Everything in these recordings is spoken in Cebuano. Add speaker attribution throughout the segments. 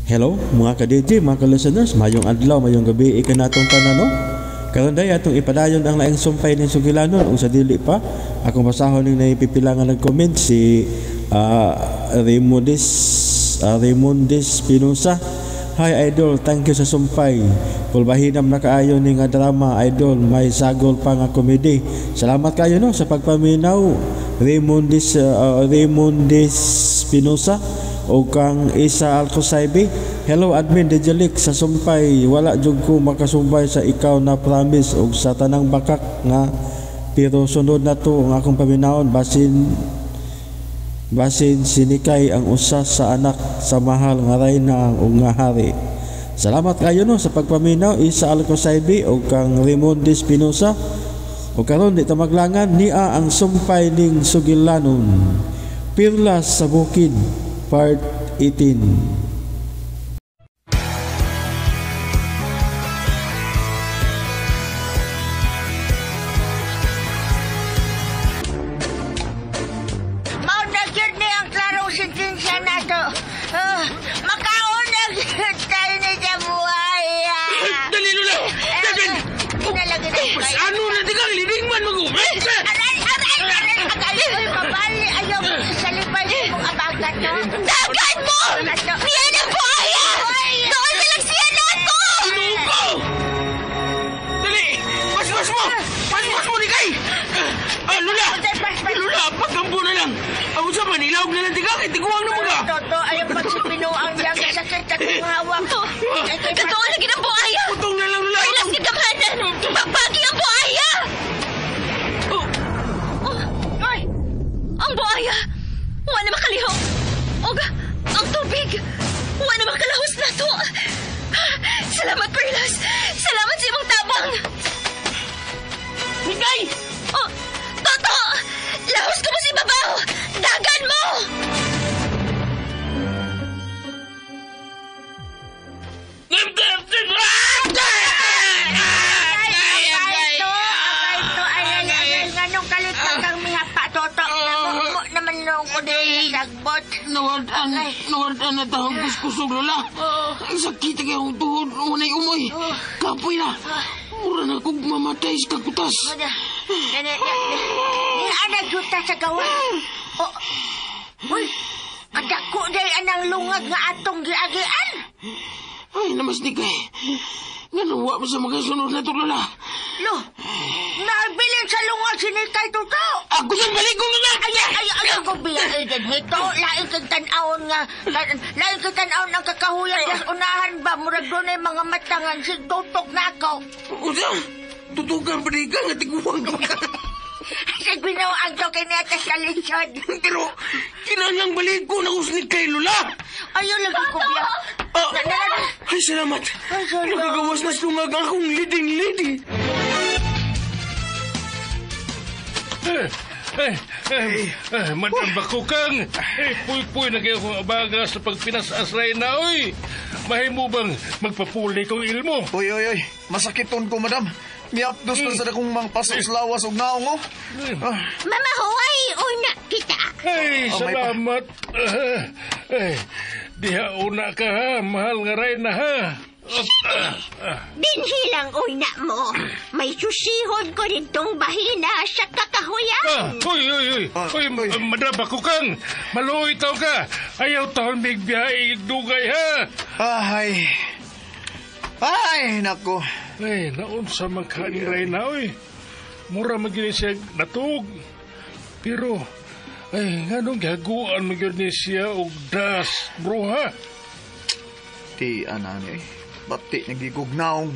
Speaker 1: Hello mga ka-DJ, mga ka-listeners, mayong adlaw, mayong gabi, ikanatong tanan, no? Karon day atong ipadayon ang laing sumpay ning sugilanon ug sa dili pa akong basahon ning naipipila nga nag-comment si Raymondis Pinosa. Hi idol, thank you sa sumpay. Pulbahinam na kaayo ni nga drama idol, may sagol pa nga komedy. Salamat kayo no sa pagpaminaw, Raymondis Pinosa o kang Isa Alcosaibi. Hello admin Dejelik sa sumpay, wala jud ko makasumpay sa ikaw na promise og sa tanang bakak nga, pero sunod na to ang akong paminawon, basin basin sinikay ang usa sa anak sa mahal nga rayna ug nga hari. Salamat kayo no sa pagpaminaw, Isa Alcosaibi o kang Raymondis Pinosa. O karon di ta maglangan nia ang sumpay ning sugilanon. Pirlas sa Bukid Part 18.
Speaker 2: Mao na gyud ni ang klarong sentensya nato. Makaon na gyud tayo ni sa buhay.
Speaker 3: Dali, Lola! Dagan!
Speaker 2: Kinalagi na
Speaker 3: Mas ano na di kang lining man mag-umay?
Speaker 2: Aray, aray, aray, aray, oy, mabali, ayaw mo salipay sa mong abagan, no?
Speaker 4: Dagan mo! Niya na buhaya! Doon na lang siya nato!
Speaker 3: Inuukaw! Dali! Paspas mo! Paspas mo ni Kay! Lola! Lola, pagkampo na lang! Ako sa Manila, huwag na lang di ka, kay tiguang na mga!
Speaker 2: Toto, ayaw pagsipinuang niya, kasakit sa kong hawak.
Speaker 4: Totoo lagi ng buhaya!
Speaker 3: Putong na lang, Lola!
Speaker 4: Perlas gidamhanan! Pagbagi ang buhaya!
Speaker 3: Oh,
Speaker 4: Oh, ang buhaya! Wa na makalihok! Og ang tubig! Wa na makalahos na to! Salamat, Perlas! Salamat sa imong tabang!
Speaker 3: Nikay!
Speaker 4: Oh, Toto! Lahos ko mo si Babaw! Dagan mo!
Speaker 2: Ay, agay to, ay, ay, ay, nganong kalit na kang mihapa, Toto. Nakumo naman noong ko din nasagbot.
Speaker 3: Nawardan na tawag kuskusog, Lola. Ang sakit kay akong tuhod, unay umoy. Kapoy na. Mura na kong mamatay sa kakutas.
Speaker 2: Ni juta sa gawa. Oh, uy, kadako day anang lungag nga atong giagian.
Speaker 3: Ay, namas ni kay. Nga nawa pa sa makasunod na to, Lola.
Speaker 2: Lo, nabilin sa lungag si Nikay, Toto.
Speaker 3: Ako sa balik ko, Lola!
Speaker 2: Ay, ay, ay, ako biya, Eden. Hito, lain kang tan-awon nga, lain kang tan-awon ang kakahuyan. Das unahan ba, murag doon ay mga matangan, sig tutok na ako.
Speaker 3: Usa, tutukan pa rin ka nga tiguang ka.
Speaker 2: Sa ginawa to kay nata sa lisod.
Speaker 3: Pero, kinahanglang balik ko na usnig kay Lola.
Speaker 2: Ayaw lagi ko biya.
Speaker 3: Ah, ay, salamat.
Speaker 2: Ay, salamat.
Speaker 3: Nakagawas na lungag akong leading lady.
Speaker 5: Madam Bakukang, puy-puy na kayo kong abaga sa pagpinas-asray na, oy. Mahimo bang magpapuli kong ilmo?
Speaker 6: Oy, oy, oy. Masakiton ko, madam. Miapdos na sa akong mga pasok sa lawas og naong, oh. Ah,
Speaker 2: Mama Huway, una kita.
Speaker 5: Ay,
Speaker 6: Oh, may pa.
Speaker 5: salamat. Ay, diha una ka ha, mahal nga ray na ha.
Speaker 2: Dinhilang una mo. May susihon ko nitong bahina sa kakahuyan.
Speaker 5: Uy, uy, uy.
Speaker 6: Ah,
Speaker 5: Uy,
Speaker 6: uy.
Speaker 5: Madam Bakukang, maluoy taw ka. Ayaw taon migbiyahe dugay ha.
Speaker 6: Ay. Ay, nako.
Speaker 5: Ay, naunsa man ka ni Reyna, oy. Mura man gyud siya natug. Pero, ay, nganong gihaguan man gyud ni siya og das, bro, ha?
Speaker 6: Ti, ana ni. Bati, nagigugnaong.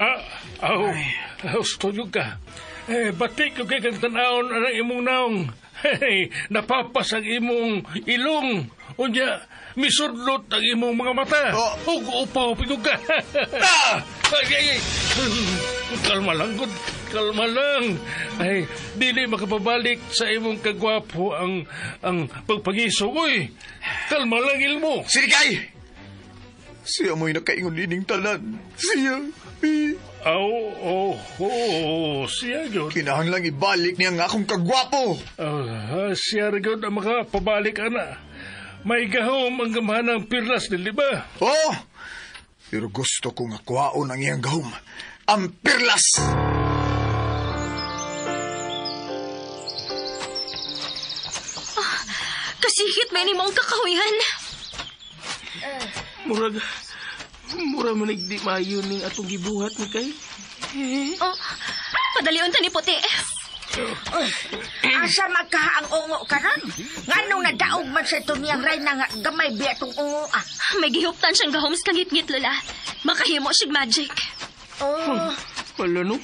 Speaker 5: Ah, aw, aw, studio ka. Eh, bati ko kay kang tan-awon ang imong naong. Hey, napapas ang imong ilong. Unya, misudlot ang imong mga mata.
Speaker 6: Oh.
Speaker 5: Ug upaw pigog ka. Ah! Ay, ay, ay. Kalma lang, gud. Kalma lang. Ay, dili makapabalik sa imong kagwapo ang pagpagisog, uy. Kalma lang, ilmo.
Speaker 6: Sinikay! Siya mo'y nakaingon nining tanan. Siya. Eh,
Speaker 5: Aw, oh, oh, siya gyud.
Speaker 6: kinahanglang ibalik niya ang akong kagwapo.
Speaker 5: Siya ra gyud ang makapabalik ana. May gahom ang gamhanang pirlas, dili ba?
Speaker 6: Oh! Pero gusto ko nga kuhaon ang iyang gahom. Ang pirlas!
Speaker 4: Kasikit may ni mong kakahuyan.
Speaker 3: Murag, mura manig di maayo ning atong gibuhat ni kay.
Speaker 4: Oh, padalion ta ni Puti.
Speaker 2: Asa magkaha ang ungo karon? Nganong nadaog man sa ito niyang Reyna nga gamay biya itong ungo ah.
Speaker 4: May gihuptan siyang gahom sa kangitngit, Lola. Makahimo siyang magic.
Speaker 2: Oh,
Speaker 3: Wala no.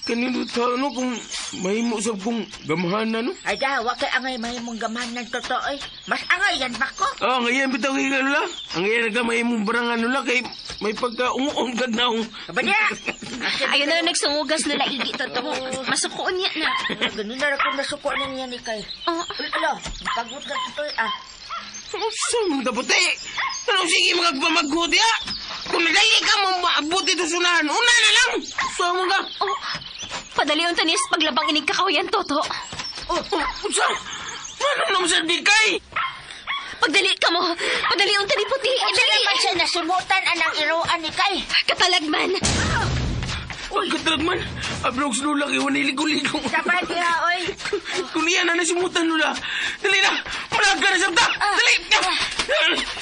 Speaker 3: Kanino ta no kung mahimo sab kong gamhanan no.
Speaker 2: ay da, wa kay angay mahimong gamahan ng totoo eh. Mas angay yan ba ko?
Speaker 3: Ah, ngayon bitaw kay Lola. Ang ngayon ka mahimong barangan Lola kay may pagka-ungoon kag naong.
Speaker 2: Aba niya!
Speaker 4: Ayaw na lang nagsungugas, Lola. Igi, totoo. Masukoon niya na.
Speaker 2: Ganun na rin kung nasuko na niya ni kay.
Speaker 4: Oh,
Speaker 2: Alo, pagod ka ito ah.
Speaker 3: Unsa man ta Puti? Ano sige magpamagod ya? Kung nadali ka mo maabot ito sunahan, una na lang. Sa mo ka.
Speaker 4: oh. Padalion ta niya sa paglabang inig kakahuyan, Toto.
Speaker 3: Oh, unsa? Ano naman sa di kay?
Speaker 4: Pagdali ka mo. Padalion ta ni Puti.
Speaker 2: Unsa
Speaker 4: Dali.
Speaker 2: naman siya nasimutan anang iroan ni kay?
Speaker 4: Katalagman.
Speaker 3: Uy, katrag man. Abrog sa lula kay waniligo-ligo.
Speaker 2: Sabay diha, oy.
Speaker 3: Kung niya na nasimutan lula. Dali na! Managa na sabta! Dali!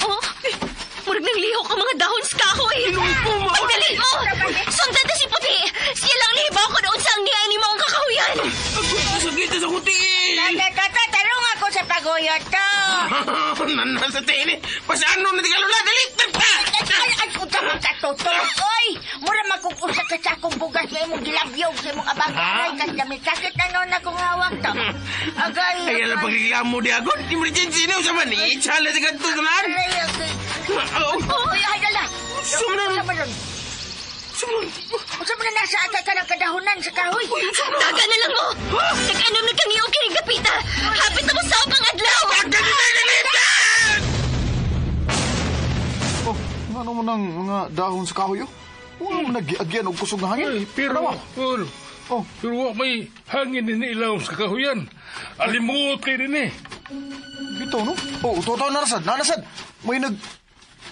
Speaker 4: Oh, murag nang lihok ang mga dahon sa kahoy.
Speaker 3: Inuwi po, ma.
Speaker 4: Pagdali mo! Sundan ta si Puti! Siya lang libaw ko doon sa ang niya ni mo ang kakahuyan!
Speaker 3: Sakit sa kuti!
Speaker 2: Tata, tarong ako sa paguyot to.
Speaker 3: Nana sa tini! Pasano na di ka lula! Dali!
Speaker 2: Ay, ay, unsa man ka toto? Oy, mura magkukusa ka sa akong bugas nga imong gilabyog sa imong abang. Ay, kasi may sakit na noon akong hawak to. Agay.
Speaker 3: Ay, alam pagreklamo di ako. Emergency na usapan. Itsala sa kanto sunan.
Speaker 2: Aray, agay.
Speaker 3: Oh,
Speaker 2: Uy, ay, dala.
Speaker 3: Sumna.
Speaker 2: Unsa man nun?
Speaker 3: Sumna.
Speaker 2: Unsa man na nasa akay ka ng kadahonan sa kahoy?
Speaker 4: Daga na lang mo! Nag-anom na kang iyong kining dapita! Hapit na mo sa ang adlaw!
Speaker 6: Oh, ano mo nang mga dahon sa kahoy, oh? Wala mo nagiagyan og kusog na hangin.
Speaker 5: Ay, pero,
Speaker 6: Ano ba?
Speaker 5: tol,
Speaker 6: Oh,
Speaker 5: pero wa may hangin din ilaw sa kahuyan. Alimuot kay din eh.
Speaker 6: bitaw, no? Oh, totoo narasad, narasad. May nag...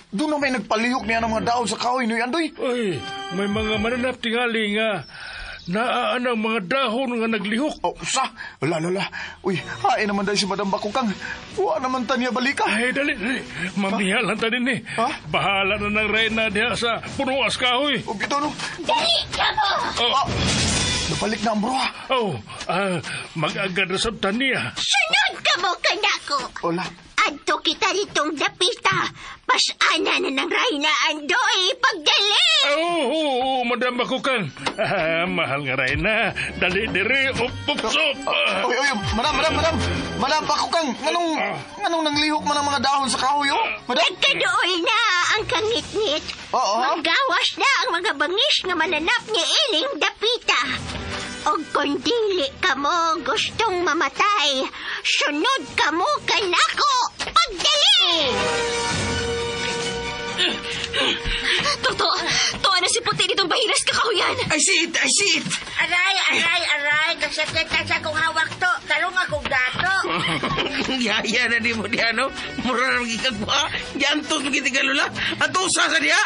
Speaker 6: Doon na may nagpalihok niya ng mga dahon sa kahoy, no, Andoy.
Speaker 5: Ay, may mga mananap tingali nga naa ang mga dahon nga naglihok.
Speaker 6: Oh, sa! Wala, wala. Uy, hain naman dahil si Madam Bakukang. Wa naman ta niya balika.
Speaker 5: Ay, dali, dali. Mamiha lang ta din eh.
Speaker 6: Ha?
Speaker 5: Bahala na ng reyna diha sa punuas kahoy.
Speaker 6: Oh, bitaw, no?
Speaker 4: Dali ka mo!
Speaker 5: Oh,
Speaker 6: Ah, nabalik na ang bruha.
Speaker 5: oh, mag-agad na sa taniya.
Speaker 7: Sunod ka mo kanako.
Speaker 6: Wala.
Speaker 7: Adto kita ditong dapita. Pasana na ng Reyna Andoy. Pagdali!
Speaker 5: Oh, oh, oh, Madam Bakukang. Ah, mahal nga reyna. Dali diri, up, up, up.
Speaker 6: Oy, oy, madam, madam, madam. Madam Bakukang, nganong, nganong nanglihok man ang mga dahon sa kahoy, oh? Madam?
Speaker 7: Nagkadool na ang kangitngit.
Speaker 6: Oo.
Speaker 7: Magawas na ang mga bangis nga mananap ni iling dapita. Og kung dili ka mo gustong mamatay, sunod ka mo kanako. Pagdali!
Speaker 4: Toto! Tuwa na si Puti ditong bahiras kakahuyan!
Speaker 3: I see it! I see it!
Speaker 2: Aray, aray, aray. Kasakit na sa akong hawak to. Tarong akong dato.
Speaker 3: Yaya na di mo diya, no? Mura na magikagwa. Giantos mo kita lula. Ato sa sa diya.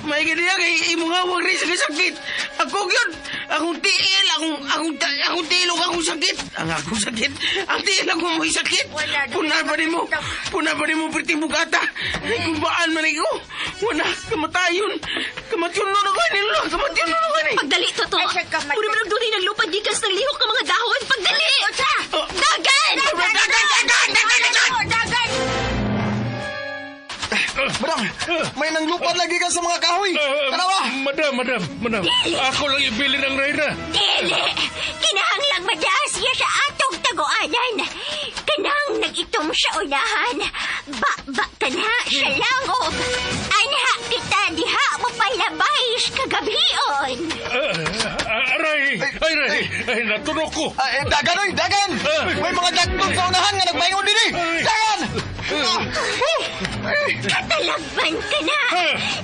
Speaker 3: May diya kay imong hawak rin sa sakit. Ako yun. Akong tiil, akong, akong, akong tilog, akong sakit. Ang akong sakit. Ang tiil akong may sakit.
Speaker 2: Wala na.
Speaker 3: Puna pa rin mo. Puna pa rin mo perting bugata. Ay, kung baan man ikaw. Wala, kamatayon. Kamatyon no na gani, lula. Kamatyon no na gani.
Speaker 4: Pagdali, Toto!
Speaker 2: Ay, siya kamatay.
Speaker 4: Puro man dunay naglupad gikan sa lihok ng mga dahon! Pagdali!
Speaker 3: Oh.
Speaker 4: Dagan!
Speaker 3: Dagan! Dagan! Dagan! Dagan!
Speaker 2: Dagan!
Speaker 6: Madam, may nanglupad lagi ka sa mga kahoy. Tanawa!
Speaker 5: Madam, madam, madam. Ako lang ibili ng reyna.
Speaker 7: Dili! Kinahanglang madaas siya sa atong taguanan. Kanang nag-itom sa unahan. Ba-ba ka na sa langob. Anha kita diha mo palabay kagabion.
Speaker 5: Aray! Ay, aray! Ay, natunok ko!
Speaker 6: Ay, eh, dagan, oy, dagan! May mga dagtong sa unahan nga nagbaingon din eh! Dagan!
Speaker 7: Katalagman ka na.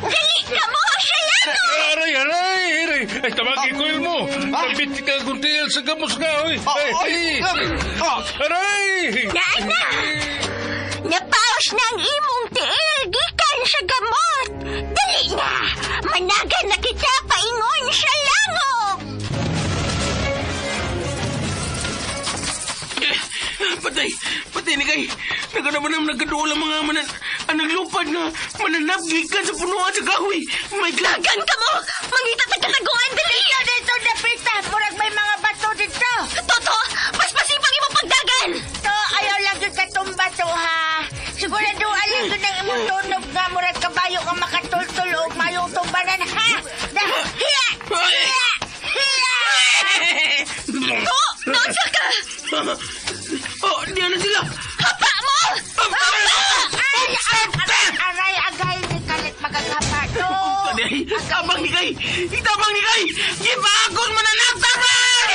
Speaker 7: Dali ka mo sa langob!
Speaker 5: Aray, aray, aray! Ay, tamagi ko mo! Nabit ka kuntil sa gamos ka, oy!
Speaker 6: Ah,
Speaker 5: Ay,
Speaker 6: ay,
Speaker 5: ay!
Speaker 6: ah,
Speaker 5: Aray!
Speaker 7: Nana! Napa Naglawas na ang imong tiil gikan sa gamot. Dali na! Managan na kita paingon sa langob!
Speaker 3: Patay! Patay ni kay! Naganaman naman nagkaduol ang mga manan... Ang naglupad na mananap gikan sa punuan sa kahoy! My God!
Speaker 4: Dagan ka mo! Mangita tagkataguan, dali!
Speaker 2: Dito, dito, dapita! Murag may mga bato dito!
Speaker 4: Toto! Paspasipang imong pagdagan!
Speaker 2: To, ayaw lang yung katumba to, ha? Sigurado, alin ko ng imong tunog nga murag kabayo nga makatultul o mayong tumbanan, ha? Na, hiya! Hiya! Hiya!
Speaker 4: To! Naunsa ka!
Speaker 3: Oh, diyan na sila!
Speaker 4: Hapa mo!
Speaker 2: Ay, aray, aray, agay ni kalit magaghapa to.
Speaker 3: Patay! Tabang ni kay! Itabang ni kay! Gibagong mananap! Tabang!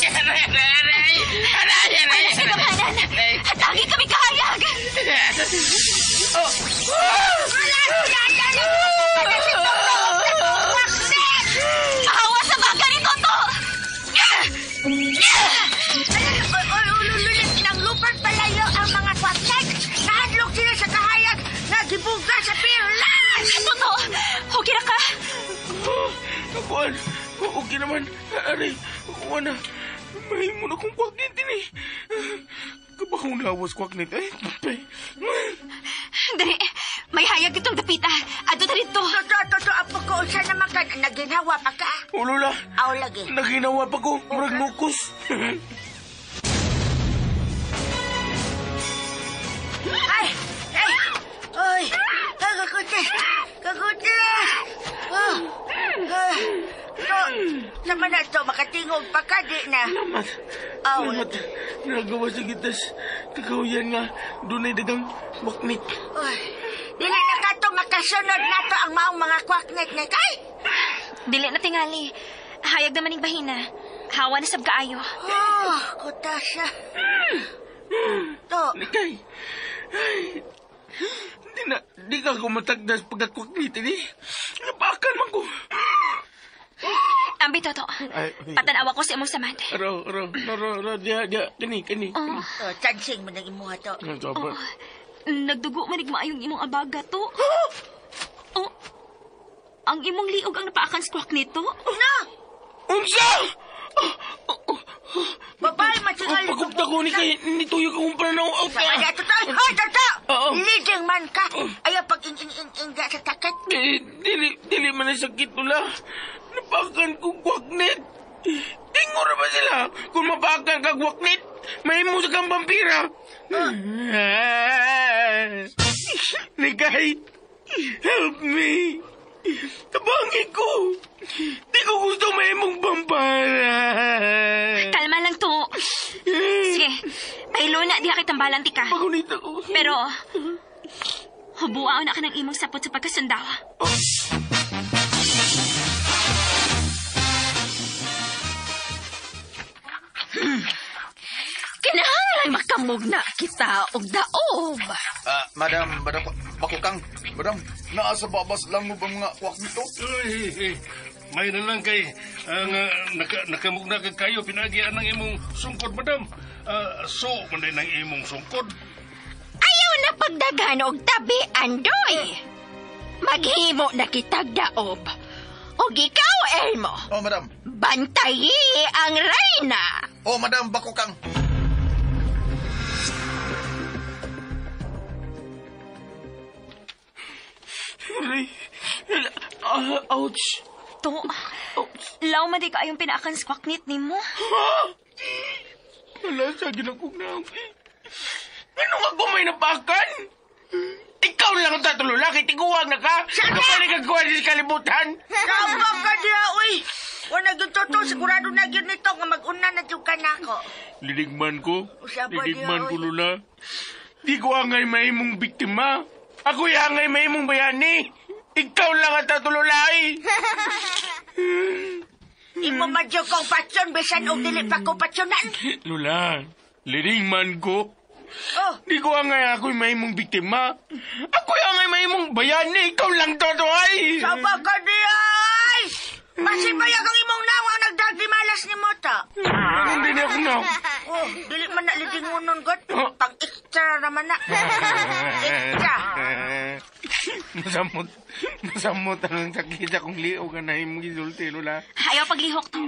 Speaker 3: Aray, aray, aray! Aray, aray,
Speaker 4: Alas na gamhanan! Hatagi kami kahayag!
Speaker 3: Oh!
Speaker 4: Pahawa sa baga ni Toto!
Speaker 2: Nang lupad palayo ang mga kwakset. Nahadlok sila sa kahayag. Nagibuga sa pirlas.
Speaker 4: Toto! Okay na ka?
Speaker 3: Kuan, okay naman. Aray, wala. Mahimo na kong kwaknit din eh. Kabahong lawas kwaknit eh.
Speaker 4: Dali! May hayag ditong dapita. Adto ta dito.
Speaker 2: Toto, toto, apo ko. Usa naman ka. Naginhawa pa ka.
Speaker 3: Ulula,
Speaker 2: Aw lagi.
Speaker 3: naginawa pa ko. Murag nukos.
Speaker 2: Ay! Ay! Ay! Ay, kakuti! Kakuti! Oh! Ah! To, naman na to, makatingog pa ka, di na.
Speaker 3: Salamat.
Speaker 2: Aw.
Speaker 3: Salamat. Nagawa sa gitas. Kakahuyan nga. Doon ay dagang kwaknit.
Speaker 2: Ay, dili na ka to makasunod na to ang maong mga kwaknet na kay.
Speaker 4: Dili na tingali. Hayag naman ning bahina. Hawa na sab kaayo.
Speaker 2: Oh, kuta siya. To,
Speaker 3: Nikay. Ay, di na, di ka kumatagdas pagkakwaknit eh. Napakan man ko.
Speaker 4: Ambi, Toto.
Speaker 3: Ay, ay.
Speaker 4: Patanawa ko sa imong samad.
Speaker 3: Araw, araw, araw, araw, diya, diya, kani, kani.
Speaker 4: Oh,
Speaker 2: oh, chancing mo ng imuha to.
Speaker 3: Ano dapat?
Speaker 4: nagdugo manig maayong imong abaga to. Oh, ang imong liog ang napaakan sa kwak nito.
Speaker 2: No!
Speaker 3: Unsa!
Speaker 2: Babae, matingal.
Speaker 3: Pagkupta ko ni kay, nituyo ka kung pananaw. Out
Speaker 2: Ay,
Speaker 3: ka!
Speaker 2: toto, ay, toto!
Speaker 3: Oo.
Speaker 2: Leading man ka. Ayaw pag ing-ing-ing sa takit.
Speaker 3: Dili, dili, dili man ang sakit nula. Napakan kong kwaknit. Tingo na ba sila? Kung mapakan ka kwaknit, may mo sa kang vampira. Nikay, help me. Tabangi ko. Di ko gusto may mong vampira.
Speaker 4: Kalma lang to. Sige, pahilo na diha kay tambalan ti ka.
Speaker 3: Pagunita ko.
Speaker 4: Pero, hubuaon na ka ng imong sapot sa pagkasundaw.
Speaker 7: Kinahanglan makamugna kita og daob.
Speaker 6: Madam, madam, bakukang. Madam, naa sa babas lang mo ba mga kwak nito?
Speaker 5: Ay, ay, may na lang kay ang nakamugna kag kayo pinagian ng imong sungkod, madam. So man din ang imong sungkod.
Speaker 7: Ayaw na pagdagan og tabi, Andoy. Maghimo na kitag daob. Og ikaw, Elmo,
Speaker 6: Oh, madam.
Speaker 7: bantayi ang reyna.
Speaker 6: Oh, madam, bakukang.
Speaker 3: Aray. Ouch.
Speaker 4: To, law man di ka ayong pinaakan sa kwaknit nimo.
Speaker 3: Wala sa ginakog na. Ano nga kung may napakan? Ikaw lang ang tatulula, kay tiguwag na ka. Kapag nagagawa sa kalibutan.
Speaker 2: Tama ka diha, uy! Wala gyud toto, sigurado na gyud nito nga mag-una na gyud ka nako.
Speaker 3: Lidigman ko.
Speaker 2: Usaba
Speaker 3: Lidigman
Speaker 2: diha,
Speaker 3: ko,
Speaker 2: oy.
Speaker 3: Lula. Di ko angay mahimong biktima. Ako'y angay mahimong bayani. Ikaw lang ang tatululay.
Speaker 2: Imo man gyud kong patsyon bisan og dili pa ko patsyonan.
Speaker 3: Lula, lidigman ko.
Speaker 2: Oh,
Speaker 3: Di ko angay ako'y mahimong biktima. Ako'y angay mahimong bayani. Ikaw lang totoo ay.
Speaker 2: saba ka diha, ay! Masibayag ang imong nawang nagdagdimalas ni mo to.
Speaker 3: Hindi na ako na.
Speaker 2: Oh, dili man na lidingunon god. Pag extra naman na. Extra.
Speaker 3: Masamot. Masamot ang sakit sa kong liog na imong gisulti, Lola.
Speaker 4: Ayaw paglihok to.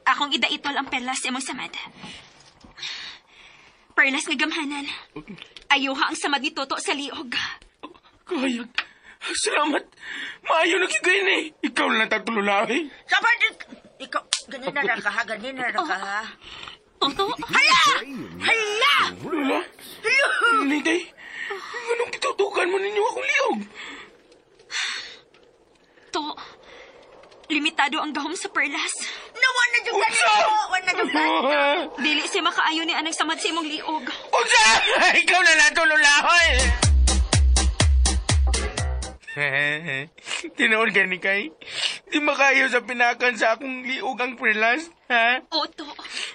Speaker 4: Akong idaitol ang perlas sa imong samad. Perlas nga gamhanan. Ayuha ang samad ni Toto sa liog.
Speaker 3: Kayag. Salamat. Maayo na kigay ni. Ikaw lang tatulula eh.
Speaker 2: Sabad, ikaw, ganina ra ka ha, ganina ra ka ha.
Speaker 4: Toto?
Speaker 2: Hala! Hala!
Speaker 3: Lola? Nitay, anong kitutukan mo ninyo akong liog?
Speaker 4: To, limitado ang gahom sa perlas.
Speaker 2: Nawa na jud ka
Speaker 3: Unsa?
Speaker 2: Wa na jud ka.
Speaker 4: Dili siya makaayo ni anang samad sa imong liog.
Speaker 3: Unsa? Ikaw na lang tulula hoy. Tinuod ka ni Kay. Di makayo sa pinakan sa akong liog ang perlas, ha?
Speaker 4: Oto,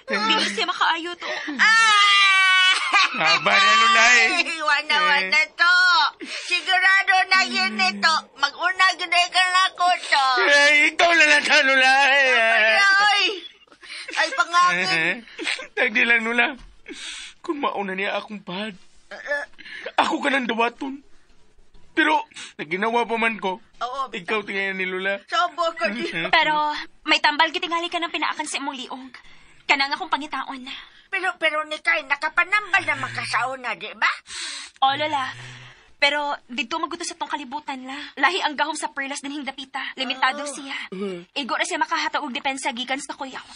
Speaker 4: dili siya makaayo to.
Speaker 2: Ah!
Speaker 3: Haba na Lola eh.
Speaker 2: Wana, wana to. Sigurado na yun ito. Mag-una gid ka na ko to.
Speaker 3: Eh, ikaw na lang Lola eh.
Speaker 2: Ay, ay pangangin.
Speaker 3: Tagdi lang Lola. Kung mauna niya akong pad, ako ka ng dawaton. Pero, naginawa pa man ko.
Speaker 2: Oo.
Speaker 3: Ikaw tingnan ni Lola.
Speaker 2: Sobo ko di.
Speaker 4: Pero may tambal gitingali ka ng pinaakan sa imong liog. Kanang akong pangitaon.
Speaker 2: Pero ni Kay, nakapanambal na makasauna, di ba?
Speaker 4: O, Lola. Pero dito maguto sa tong kalibutan la. Lahi ang gahom sa perlas dinhing dapita. Limitado siya. Igo na siya makahatag og depensa gikan sa kuyaw.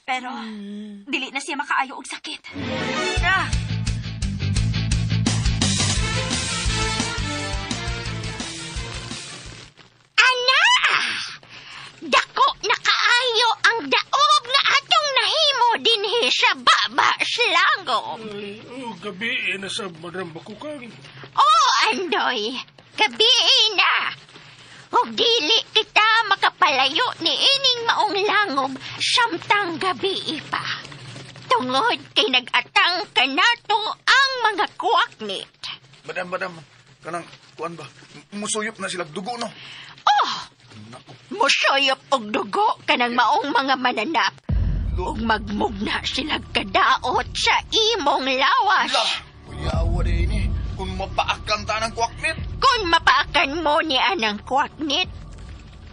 Speaker 4: Pero dili na siya makaayo og sakit.
Speaker 2: Na.
Speaker 7: Ana! Dako na kaayo ang daob nga atong nahimo dinhi sa baba Slangom.
Speaker 5: Oh, gabi na sa Madam Bakukang.
Speaker 7: Oh, Andoy, gabi na. Ug dili kita makapalayo ni ining maong langob samtang gabi pa. Tungod kay nag-atang kanato ang mga kuwaknit.
Speaker 6: Madam, kanang kuan ba? Musuyop na sila dugo no.
Speaker 7: Oh, musuyop og dugo kanang maong mga mananap. Ug magmugna sila kadaot sa imong lawas.
Speaker 6: La, kuyawa din eh. Kung mapaakan ta ng kuwaknit.
Speaker 7: Kung mapaakan mo ni anang kuwaknit,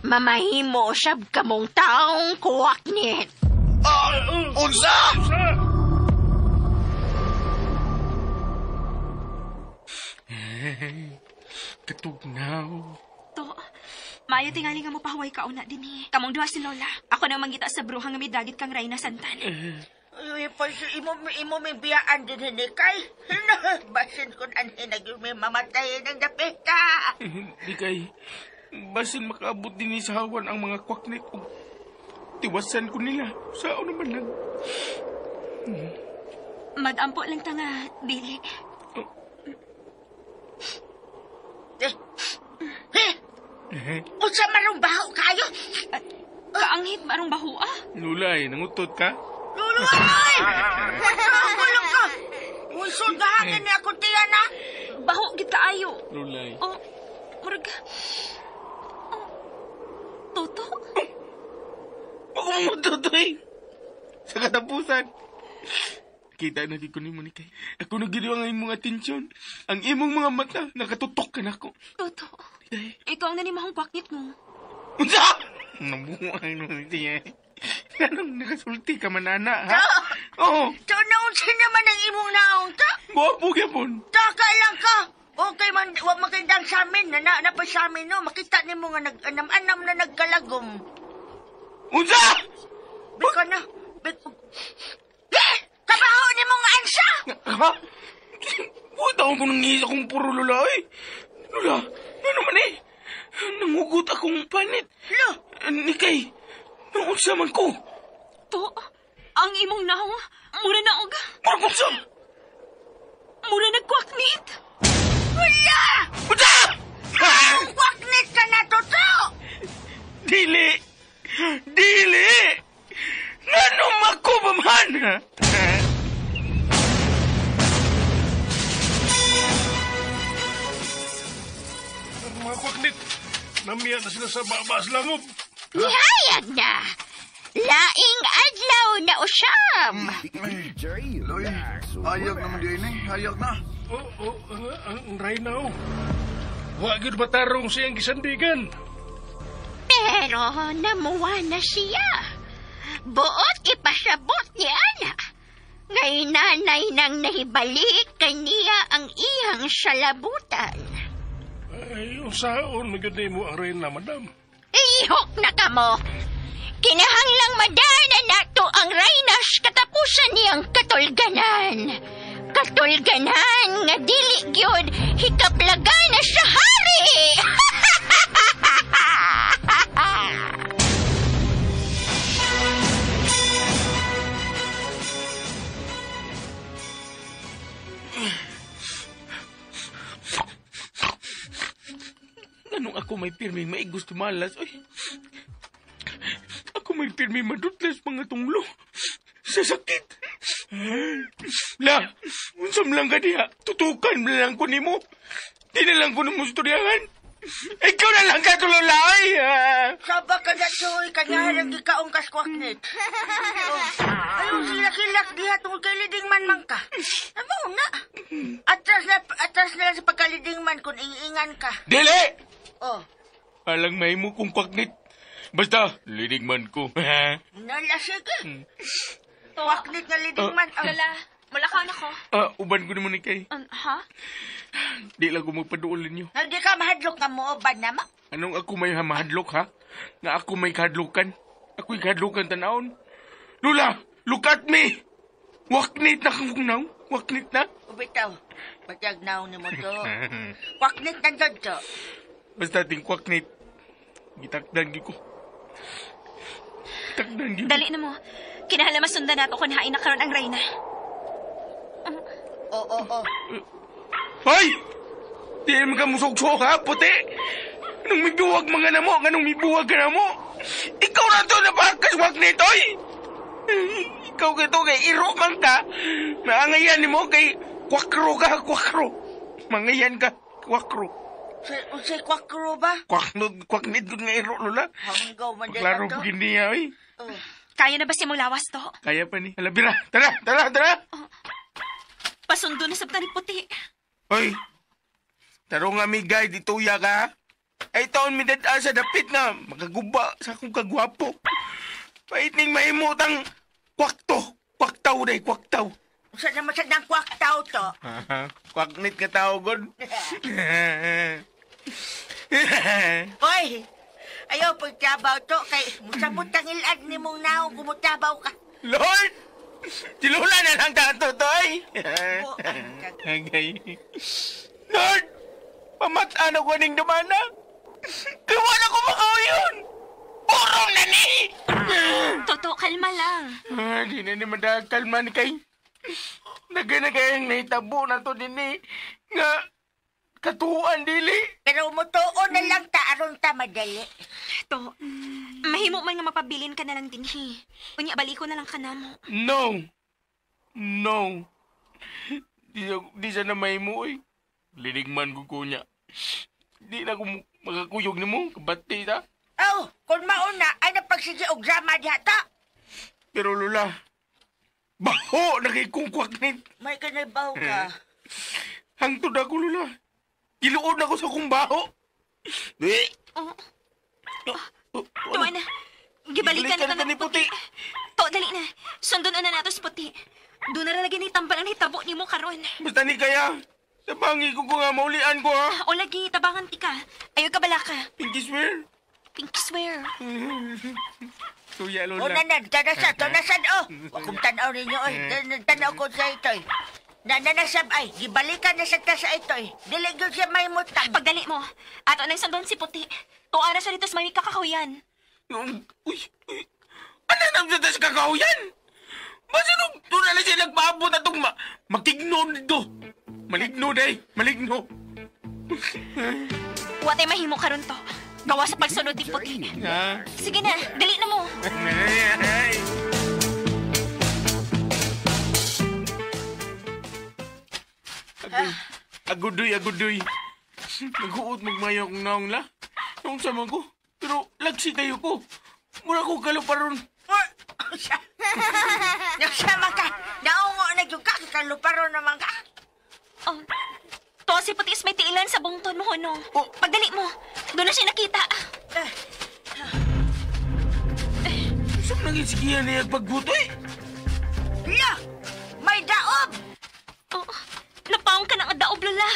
Speaker 7: mamahimo sab kamong taong kuwaknit.
Speaker 6: Ah, unsa?
Speaker 3: Katugnaw.
Speaker 4: To, maayo tingali nga mo pahuway ka una dinhi. Kamong duha si Lola. Ako nang mangita sa bruha nga midagit kang Reyna Santan.
Speaker 2: Uy, pa, imo may biyaan din ni Kay. Basin kun anhin na may mamatay ng dapita.
Speaker 3: Di kay, basin makaabot din sa hawan ang mga kwaknit ug tiwasan ko nila. Sao naman lang.
Speaker 4: Magampo lang ta nga, dili.
Speaker 2: Eh, unsa marong baho kayo?
Speaker 4: Kaanghit marong baho ah.
Speaker 3: Lula eh, nangutot ka?
Speaker 2: Lolo, ay! Magkakulong ka! Uy, sundahangin niya akong tiyan, ha?
Speaker 4: Baho gid kaayo.
Speaker 3: Lula eh.
Speaker 4: Oh, murag... Oh, Toto?
Speaker 3: Ako mo eh. Sa katapusan. Kita na di ko ni Monica. Ako nagiriw ang imong atensyon. Ang imong mga mata, nakatutok ka na ako.
Speaker 4: Toto, ikaw ang nanimahong kwaknit mo.
Speaker 3: Unsa? Nabuhay no siya. Anong nakasulti ka man, ana, ha? Oo.
Speaker 2: So, naunsa naman ang imong naong ta?
Speaker 3: Guwapo gyapon.
Speaker 2: Taka lang ka! Okay man, wa makindang sa amin, na, na pa sa amin, no? Makita nimo nga nag-anam-anam na nagkalagom.
Speaker 3: Unsa?
Speaker 2: Bika na, bika. Eh! Kabaho ni mo nga ansa!
Speaker 3: Ha? Buta ko nang ngisa kong puro lula, eh. Lula, ano man eh? Nangugot akong panit.
Speaker 2: Lo!
Speaker 3: Nikay, naunsa man ko?
Speaker 4: To, ang imong naong, mura na og,
Speaker 3: Mura kong sa...
Speaker 4: mura nagkwaknit.
Speaker 2: Wala!
Speaker 3: Unsa?
Speaker 2: Waknit ka na, Toto!
Speaker 3: Dili! Dili! Ngano mako ba man?
Speaker 5: Ang mga kwaknit, namiya na sila sa babas langob.
Speaker 7: Nihayag na. Laing adlaw na usab.
Speaker 6: Loy, hayag naman di ini, hayag na.
Speaker 5: Oo, ang reyna oh. Wa gyud matarong siyang gisandigan.
Speaker 7: Pero namuwa na siya. Buot ipasabot ni Ana. Ngay nanay nang nahibalik kaniya ang iyang salabutan.
Speaker 5: Ay, usaon magyud nimo ang reyna, madam.
Speaker 7: Ihok na kamo. Kinahanglang madana nato ang reynas katapusan niyang katulganan. Katulganan nga dili gyud hikaplagana sa hari.
Speaker 3: Anong ako may pirming maigos tumalas, oy. Ako may pirming madutlas mga tunglo. Sa sakit. La, unsam lang ka diha. Tutukan lang ko nimo. Di na lang ko nimo storyahan. Ikaw na lang ka tulolay.
Speaker 2: Saba ka na, Choy. Kanyahan ang gikaong kaskwaknit. Ayaw silak-silak diha tungkol kay liding man man ka. Amo na. Atras na lang sa pagkaliding man kung iingan ka.
Speaker 3: Dili!
Speaker 2: Oh.
Speaker 3: Alang may mo kong kwaknit. Basta, liding man ko.
Speaker 2: Nala, sige. Kwaknit nga liding man.
Speaker 4: Lola, mula ka na ko.
Speaker 3: Uban ko naman ikay.
Speaker 4: Ha?
Speaker 3: Di lang ko magpaduol ninyo.
Speaker 2: Hindi ka mahadlok nga mo, uban na mo.
Speaker 3: Anong ako may mahadlok, ha? Nga ako may kahadlokan. Ako'y kahadlokan tanawon. Lula, look at me! Waknit na kong naw. Waknit na.
Speaker 2: Ubitaw, patag naw ni mo to. Waknit na doon to.
Speaker 3: Basta ting kwaknit. Gitakdan ko. Gitakdan ko.
Speaker 4: Dali na mo. Kinahanglan masundan nato kung hain na karon ang reyna.
Speaker 2: Oo.
Speaker 3: Hoy! Di naman ka musugsok, ha? Puti! Anong may buwag mga namo? Anong may buwag ka namo? Ikaw na to na pakaswak nito, oy! Ikaw kito kay iro man ka. Maangayan ni mo kay kwakro ka, kwakro. Mangayan ka, kwakro.
Speaker 2: Si kwakro ba?
Speaker 3: Kwaknit ko nga iro, Lola.
Speaker 2: Hanggaw man din
Speaker 3: Klaro
Speaker 2: ato.
Speaker 3: po niya, oy.
Speaker 2: Oh.
Speaker 4: Kaya na ba si mong lawas to?
Speaker 3: Kaya pa ni. Hala, bira. Tara, tara, tara.
Speaker 4: Pasundo na sa ni puti.
Speaker 3: Hoy. Tarong nga mi guide, ituya ka. Ay taon mi dad sa dapit na makaguba sa akong kagwapo. Paitning mahimutang kwakto. Kwaktaw day, kwaktaw.
Speaker 2: Sa naman sa nang kwaktaw to?
Speaker 3: Kwaknit ka tao, God.
Speaker 2: Hoy! Ayaw pagtabaw to kay musabot ang ilad ni mong naong kumutabaw ka.
Speaker 3: Lord! Si Lola na lang tato, toy! Okay. Lord! Pamataan ako ning dumana. Kawan ako makauyon! Purong na ni!
Speaker 4: Toto, kalma lang.
Speaker 3: Di na ni madakalma ni kay. Nagana kayang nahitabo na to din eh. Nga, katuan dili.
Speaker 2: Pero mutuo na lang ta aron ta madali.
Speaker 4: To, mahimo man nga mapabilin ka na lang din hi. Unya, baliko na lang ka na mo.
Speaker 3: No. No. Di siya na mahimo eh. Liligman ko kunya. Di na ko makakuyog ni mo. Kabati ta.
Speaker 2: Aw, kung mauna, ay napagsige og drama diha ta.
Speaker 3: Pero Lola, baho na kay kong kwaknit.
Speaker 2: May kanibaw ka.
Speaker 3: Hangtod ako, Lola. Giluod ako sa kong baho. Eh.
Speaker 4: Oh. Tuwa na. Gibalikan na
Speaker 3: ni puti.
Speaker 4: To, dali na. Sundon na nato sa puti. Doon na lagi ni tambal ang hitabo ni mo karon.
Speaker 3: Basta ni kaya. Tabangi ko nga maulian ko, ha?
Speaker 4: O lagi, tabangan ti ka. Ayaw ka bala ka.
Speaker 3: Pinky swear.
Speaker 4: Pinky swear.
Speaker 3: Tuya, Lola.
Speaker 2: O, nanan, tanasad, tanasad, oh. Wakong tanaw ninyo, oy. Tanaw ko sa ito'y. Nananasab ay, gibalikan na sa ta sa ito'y. Dili gyud siya may mutang.
Speaker 4: Pagdali mo, ato nang sundon si puti. Tuwa na siya dito sa may kakahuyan.
Speaker 3: Uy, uy. Ano nang sa kakahuyan? Basta nung doon na siya nagpaabot atong matigno nito. Maligno, day. Maligno.
Speaker 4: Watay mahimo karon to. Gawa sa pagsunod ni puti.
Speaker 3: Ha?
Speaker 4: Sige na, dali na mo.
Speaker 3: Agudoy, agudoy. Naghuot magmayo akong naong la. Nung sama ko. Pero lagsi kayo ko. Mura ko kaluparon.
Speaker 2: Siya. Siya man ka. Naungo na yung ka. Kaluparo naman ka.
Speaker 4: Oh, to si Puti is may tiilan sa bungtod mo, Honong.
Speaker 3: Oh.
Speaker 4: Pagdali mo, doon na siya nakita.
Speaker 3: Saan naging sigihan niya pagbuto eh?
Speaker 2: Ya! May daob!
Speaker 4: Oh, napaong ka ng daob, Lola.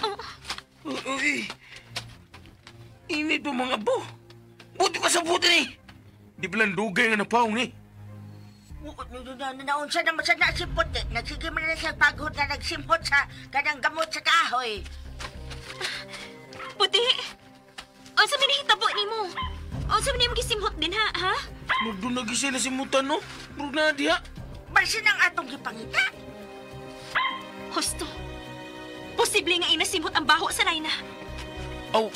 Speaker 4: Oh,
Speaker 3: Uy, init mo mga abo. Buti pa sa buti ni. Di pala dugay nga napaong ni.
Speaker 2: Naunsa naman sa na si Puti. Nagsige man na siya pagod na nagsimhot sa kanang gamot sa kahoy.
Speaker 4: Puti, unsa man nahitabo nimo? Unsa man nimo gisimhot din ha, ha?
Speaker 3: Murag doon siya nasimutan no? Murag na diha.
Speaker 2: Basin ang atong gipangita.
Speaker 4: Husto. Posible nga inasimhot ang baho sa Reyna.
Speaker 3: Aw,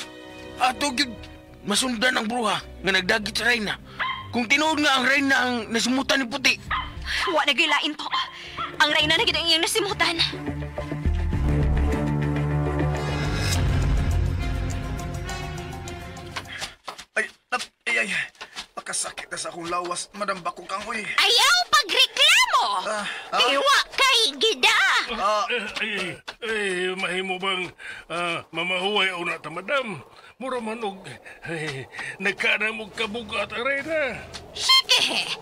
Speaker 3: ato gyud masundan ang bruha nga nagdagit sa Reyna. Kung tinuod nga ang Reyna ang nasimutan ni Puti.
Speaker 4: Wa na gyud to. Ang Reyna na gyud ang iyang nasimutan.
Speaker 6: Ay, ay, ay. Pakasakit na sa akong lawas, Madam Bakong Kang, uy.
Speaker 7: Ayaw pagreklamo! Iwa kay gida!
Speaker 5: Ay, ay, mahimo bang mamahuway o na ta, madam? Mura man og, ay, nagkaanam og kabugat ang Reyna.
Speaker 7: Sige!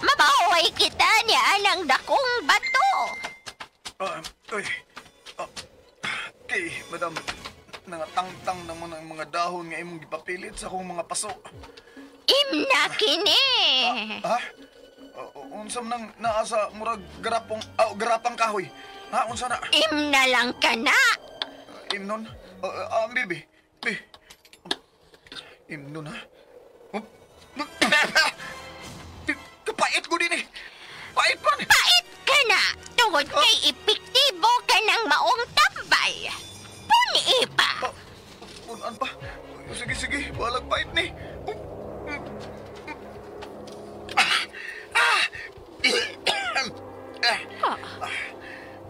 Speaker 7: Mabahoy kita niya ng dakong bato!
Speaker 6: Uy. Kay, madam, nangatangtang naman ang mga dahon nga imong gipapilit sa akong mga paso.
Speaker 7: Imna kini!
Speaker 6: Ha? Unsa man nang naa sa murag garapong garapang kahoy? Ha, unsa na?
Speaker 7: Imna lang ka na!
Speaker 6: Imnon? Bibi. Bi. Imnon ha? Kapait ko din eh. Pait man.
Speaker 7: Pait ka na! Tungod kay epektibo ka ng maong tambal. Puni pa!
Speaker 6: Punan pa. Sige, sige. Walang pait ni.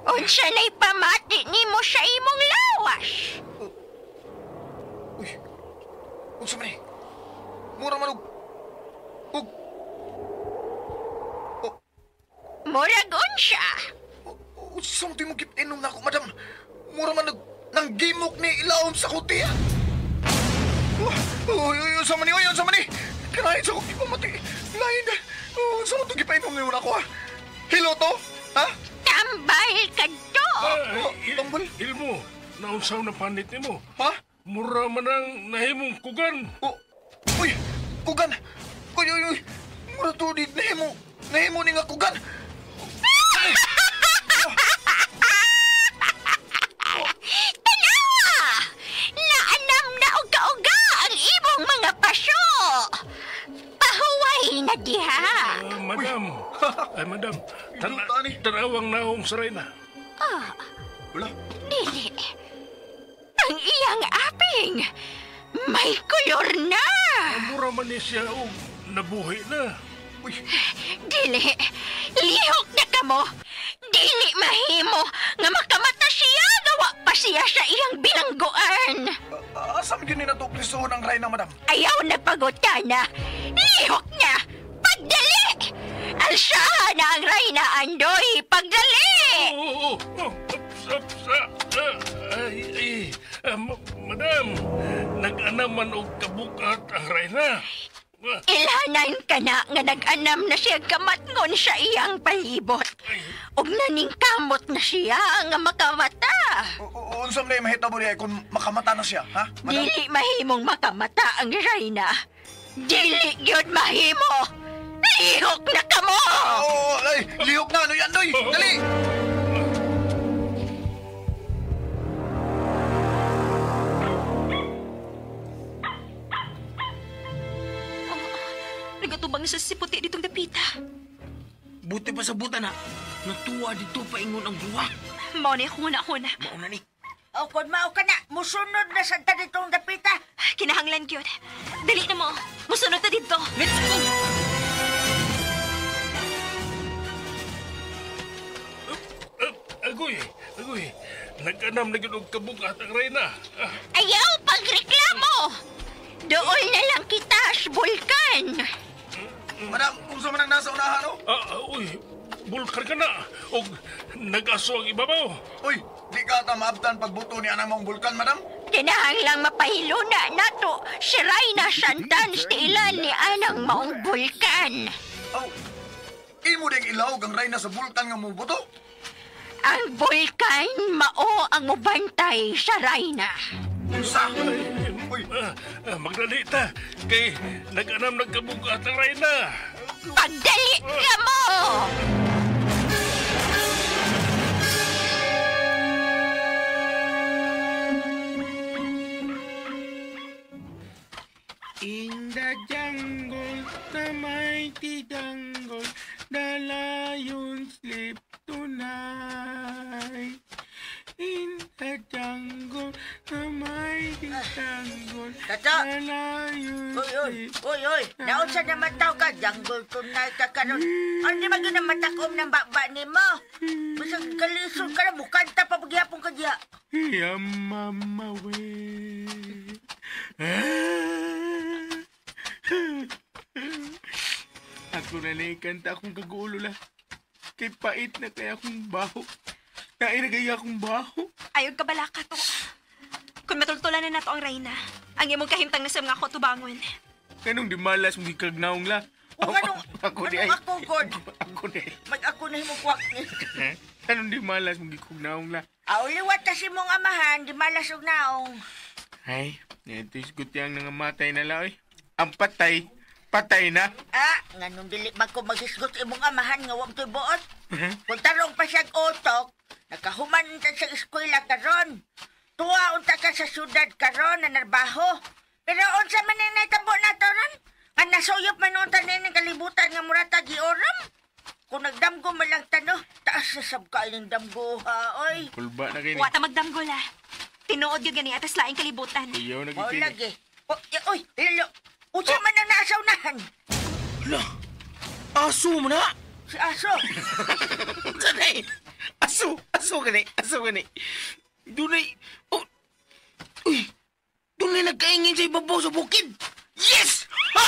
Speaker 7: Unsa na'y pamati nimo sa imong lawas?
Speaker 6: Uy. Unsa man eh? Mura man og oh,
Speaker 7: Murag unsa?
Speaker 6: Unsa man mo gipinom na ako, madam? Mura man og nang gimok ni ilawom sa kutiya. Uy, uy, unsa man ni? Uy, unsa man ni? Kanahin sa akong gipamati. Lain na. Unsa man to gipainom nimo na ako, ha? Hilo to? Ha?
Speaker 7: Tambal kadto!
Speaker 6: Tambal?
Speaker 5: Ilmo, naunsaw na panit nimo.
Speaker 6: Ha?
Speaker 5: Mura man ang nahimong kugan.
Speaker 6: Oh, uy, kugan. Uy, uy, uy. Mura to di nahimo. Nahimo ni nga kugan.
Speaker 7: Tanawa! Naanam na og kauga ang imong mga pasyo! Pahuway na diha!
Speaker 5: Madam, ay madam, tanawang naong sa Reyna.
Speaker 6: Wala.
Speaker 7: Dili. Ang iyang aping may kolor na!
Speaker 5: Mura man ni siya og nabuhi na.
Speaker 6: Uy,
Speaker 7: Dili. Lihok na kamo. Dili mahimo nga makamata siya gawa pa siya sa iyang bilangguan.
Speaker 6: Asa man gyud ni nato prisohon ang Reyna, madam?
Speaker 7: Ayaw na pagutana. Lihok na! Pagdali! Alsahan na ang Reyna, Andoy! Pagdali!
Speaker 5: Oo, oo, oh, ups, ay, ay, madam, nag-anam man og kabukat ang Reyna.
Speaker 7: Ilhanan ka na nga nag-anam na siya kamatngon sa iyang palibot. Ug naningkamot na siya nga makamata.
Speaker 6: Unsa man mahitabo diha kung makamata na siya, ha? Madam?
Speaker 7: Dili mahimong makamata ang Reyna. Dili gyud mahimo. Lihok na kamo!
Speaker 6: Oo, ay, lihok na ano yan, Doy. Dali.
Speaker 4: Nagatubang na siya si Puti ditong dapita.
Speaker 3: Buti pa sa buta na. Natuwa dito paingon ang bruha.
Speaker 4: Mao ni ako na.
Speaker 3: Mauna ni.
Speaker 2: O kung mao ka na, musunod na sa ditong dapita.
Speaker 4: Kinahanglan gyud. Dali na mo. Musunod na dito.
Speaker 3: Let's go!
Speaker 5: Agoy, agoy, nag-anam na gyud og kabukat ang Reyna.
Speaker 7: Ayaw pagreklamo! Dool na lang kita sa bulkan.
Speaker 6: Madam, unsa man ang nasa unahan, oh?
Speaker 5: Uy, bulkan ka na. Og nag-aso ang ibabaw.
Speaker 6: Uy, di ka ata maabtan pagbuto ni anang mong bulkan, madam?
Speaker 7: Kinahanglang mapahiluna nato si Reyna Santan stilan ni anang maong bulkan.
Speaker 6: Oh, imo ding ilawg ang Reyna sa bulkan nga mubuto?
Speaker 7: Ang bulkan mao ang mubantay sa Reyna.
Speaker 6: Unsa? Uy,
Speaker 5: Magdali ta. Kay nag-anam nagkabugat ang Reyna.
Speaker 7: Pagdali ka mo!
Speaker 3: In the jungle, the mighty jungle, the lion sleep tonight. In the jungle, the mighty jungle,
Speaker 2: Tata!
Speaker 3: the lion
Speaker 2: Uy, uy,
Speaker 3: sleep.
Speaker 2: uy, uy. Naunsa naman tao ka, jungle tonight ka karon. Ano di ba yun ang matakom ng baba ni mo? Bisag kalisod ka na, mukanta pa paghihapon ka diya.
Speaker 3: Mama way. Ako na lang kanta akong kagulo la. Kay pait na kaya akong baho. Nairagay akong baho.
Speaker 4: Ayaw ka balaka to. Kung matultulan na nato ang Reyna, ang imong kahimtang na sa mga ako tubangon.
Speaker 3: Kanong di malas mong gikagnaong la.
Speaker 2: O anong,
Speaker 3: Ako di ay.
Speaker 2: anong ako, God?
Speaker 3: Ako di ay.
Speaker 2: Mag ako na himong kwak ni.
Speaker 3: Kanong di malas mong gikagnaong la.
Speaker 2: Aw, liwat kasi mong amahan, di malas og naong.
Speaker 3: Ay, ito isgot yang nangamatay na la oy. Ang patay, patay na.
Speaker 2: Ah, nganong dili man ko maghisgot imong amahan nga wa to'y buot. Kung tarong pa siyang utok, nakahuman unta sa eskwela karon. Tuwa unta ka sa syudad karon na narbaho. Pero unsa man ang naitabo nato ron? Nga nasuyop man unta ni kalibutan nga murata gioram. Kung nagdamgo man lang tano, taas sa sabkain ng damgo ha, oy.
Speaker 3: Kulba na kini.
Speaker 4: Wa ta magdamgo la. Tinuod gyud gani atas laing kalibutan.
Speaker 3: Iyaw na
Speaker 2: Mao
Speaker 3: gikini.
Speaker 2: lagi. Oy, oy, lalo. Unsa man ang nasa unahan?
Speaker 3: Lah, aso mo na.
Speaker 2: Si Aso.
Speaker 3: Kanay. Aso, aso gani, aso gani. Dunay, oh, uy, dunay nagkaingin sa ibabaw sa bukid. Yes! Ha!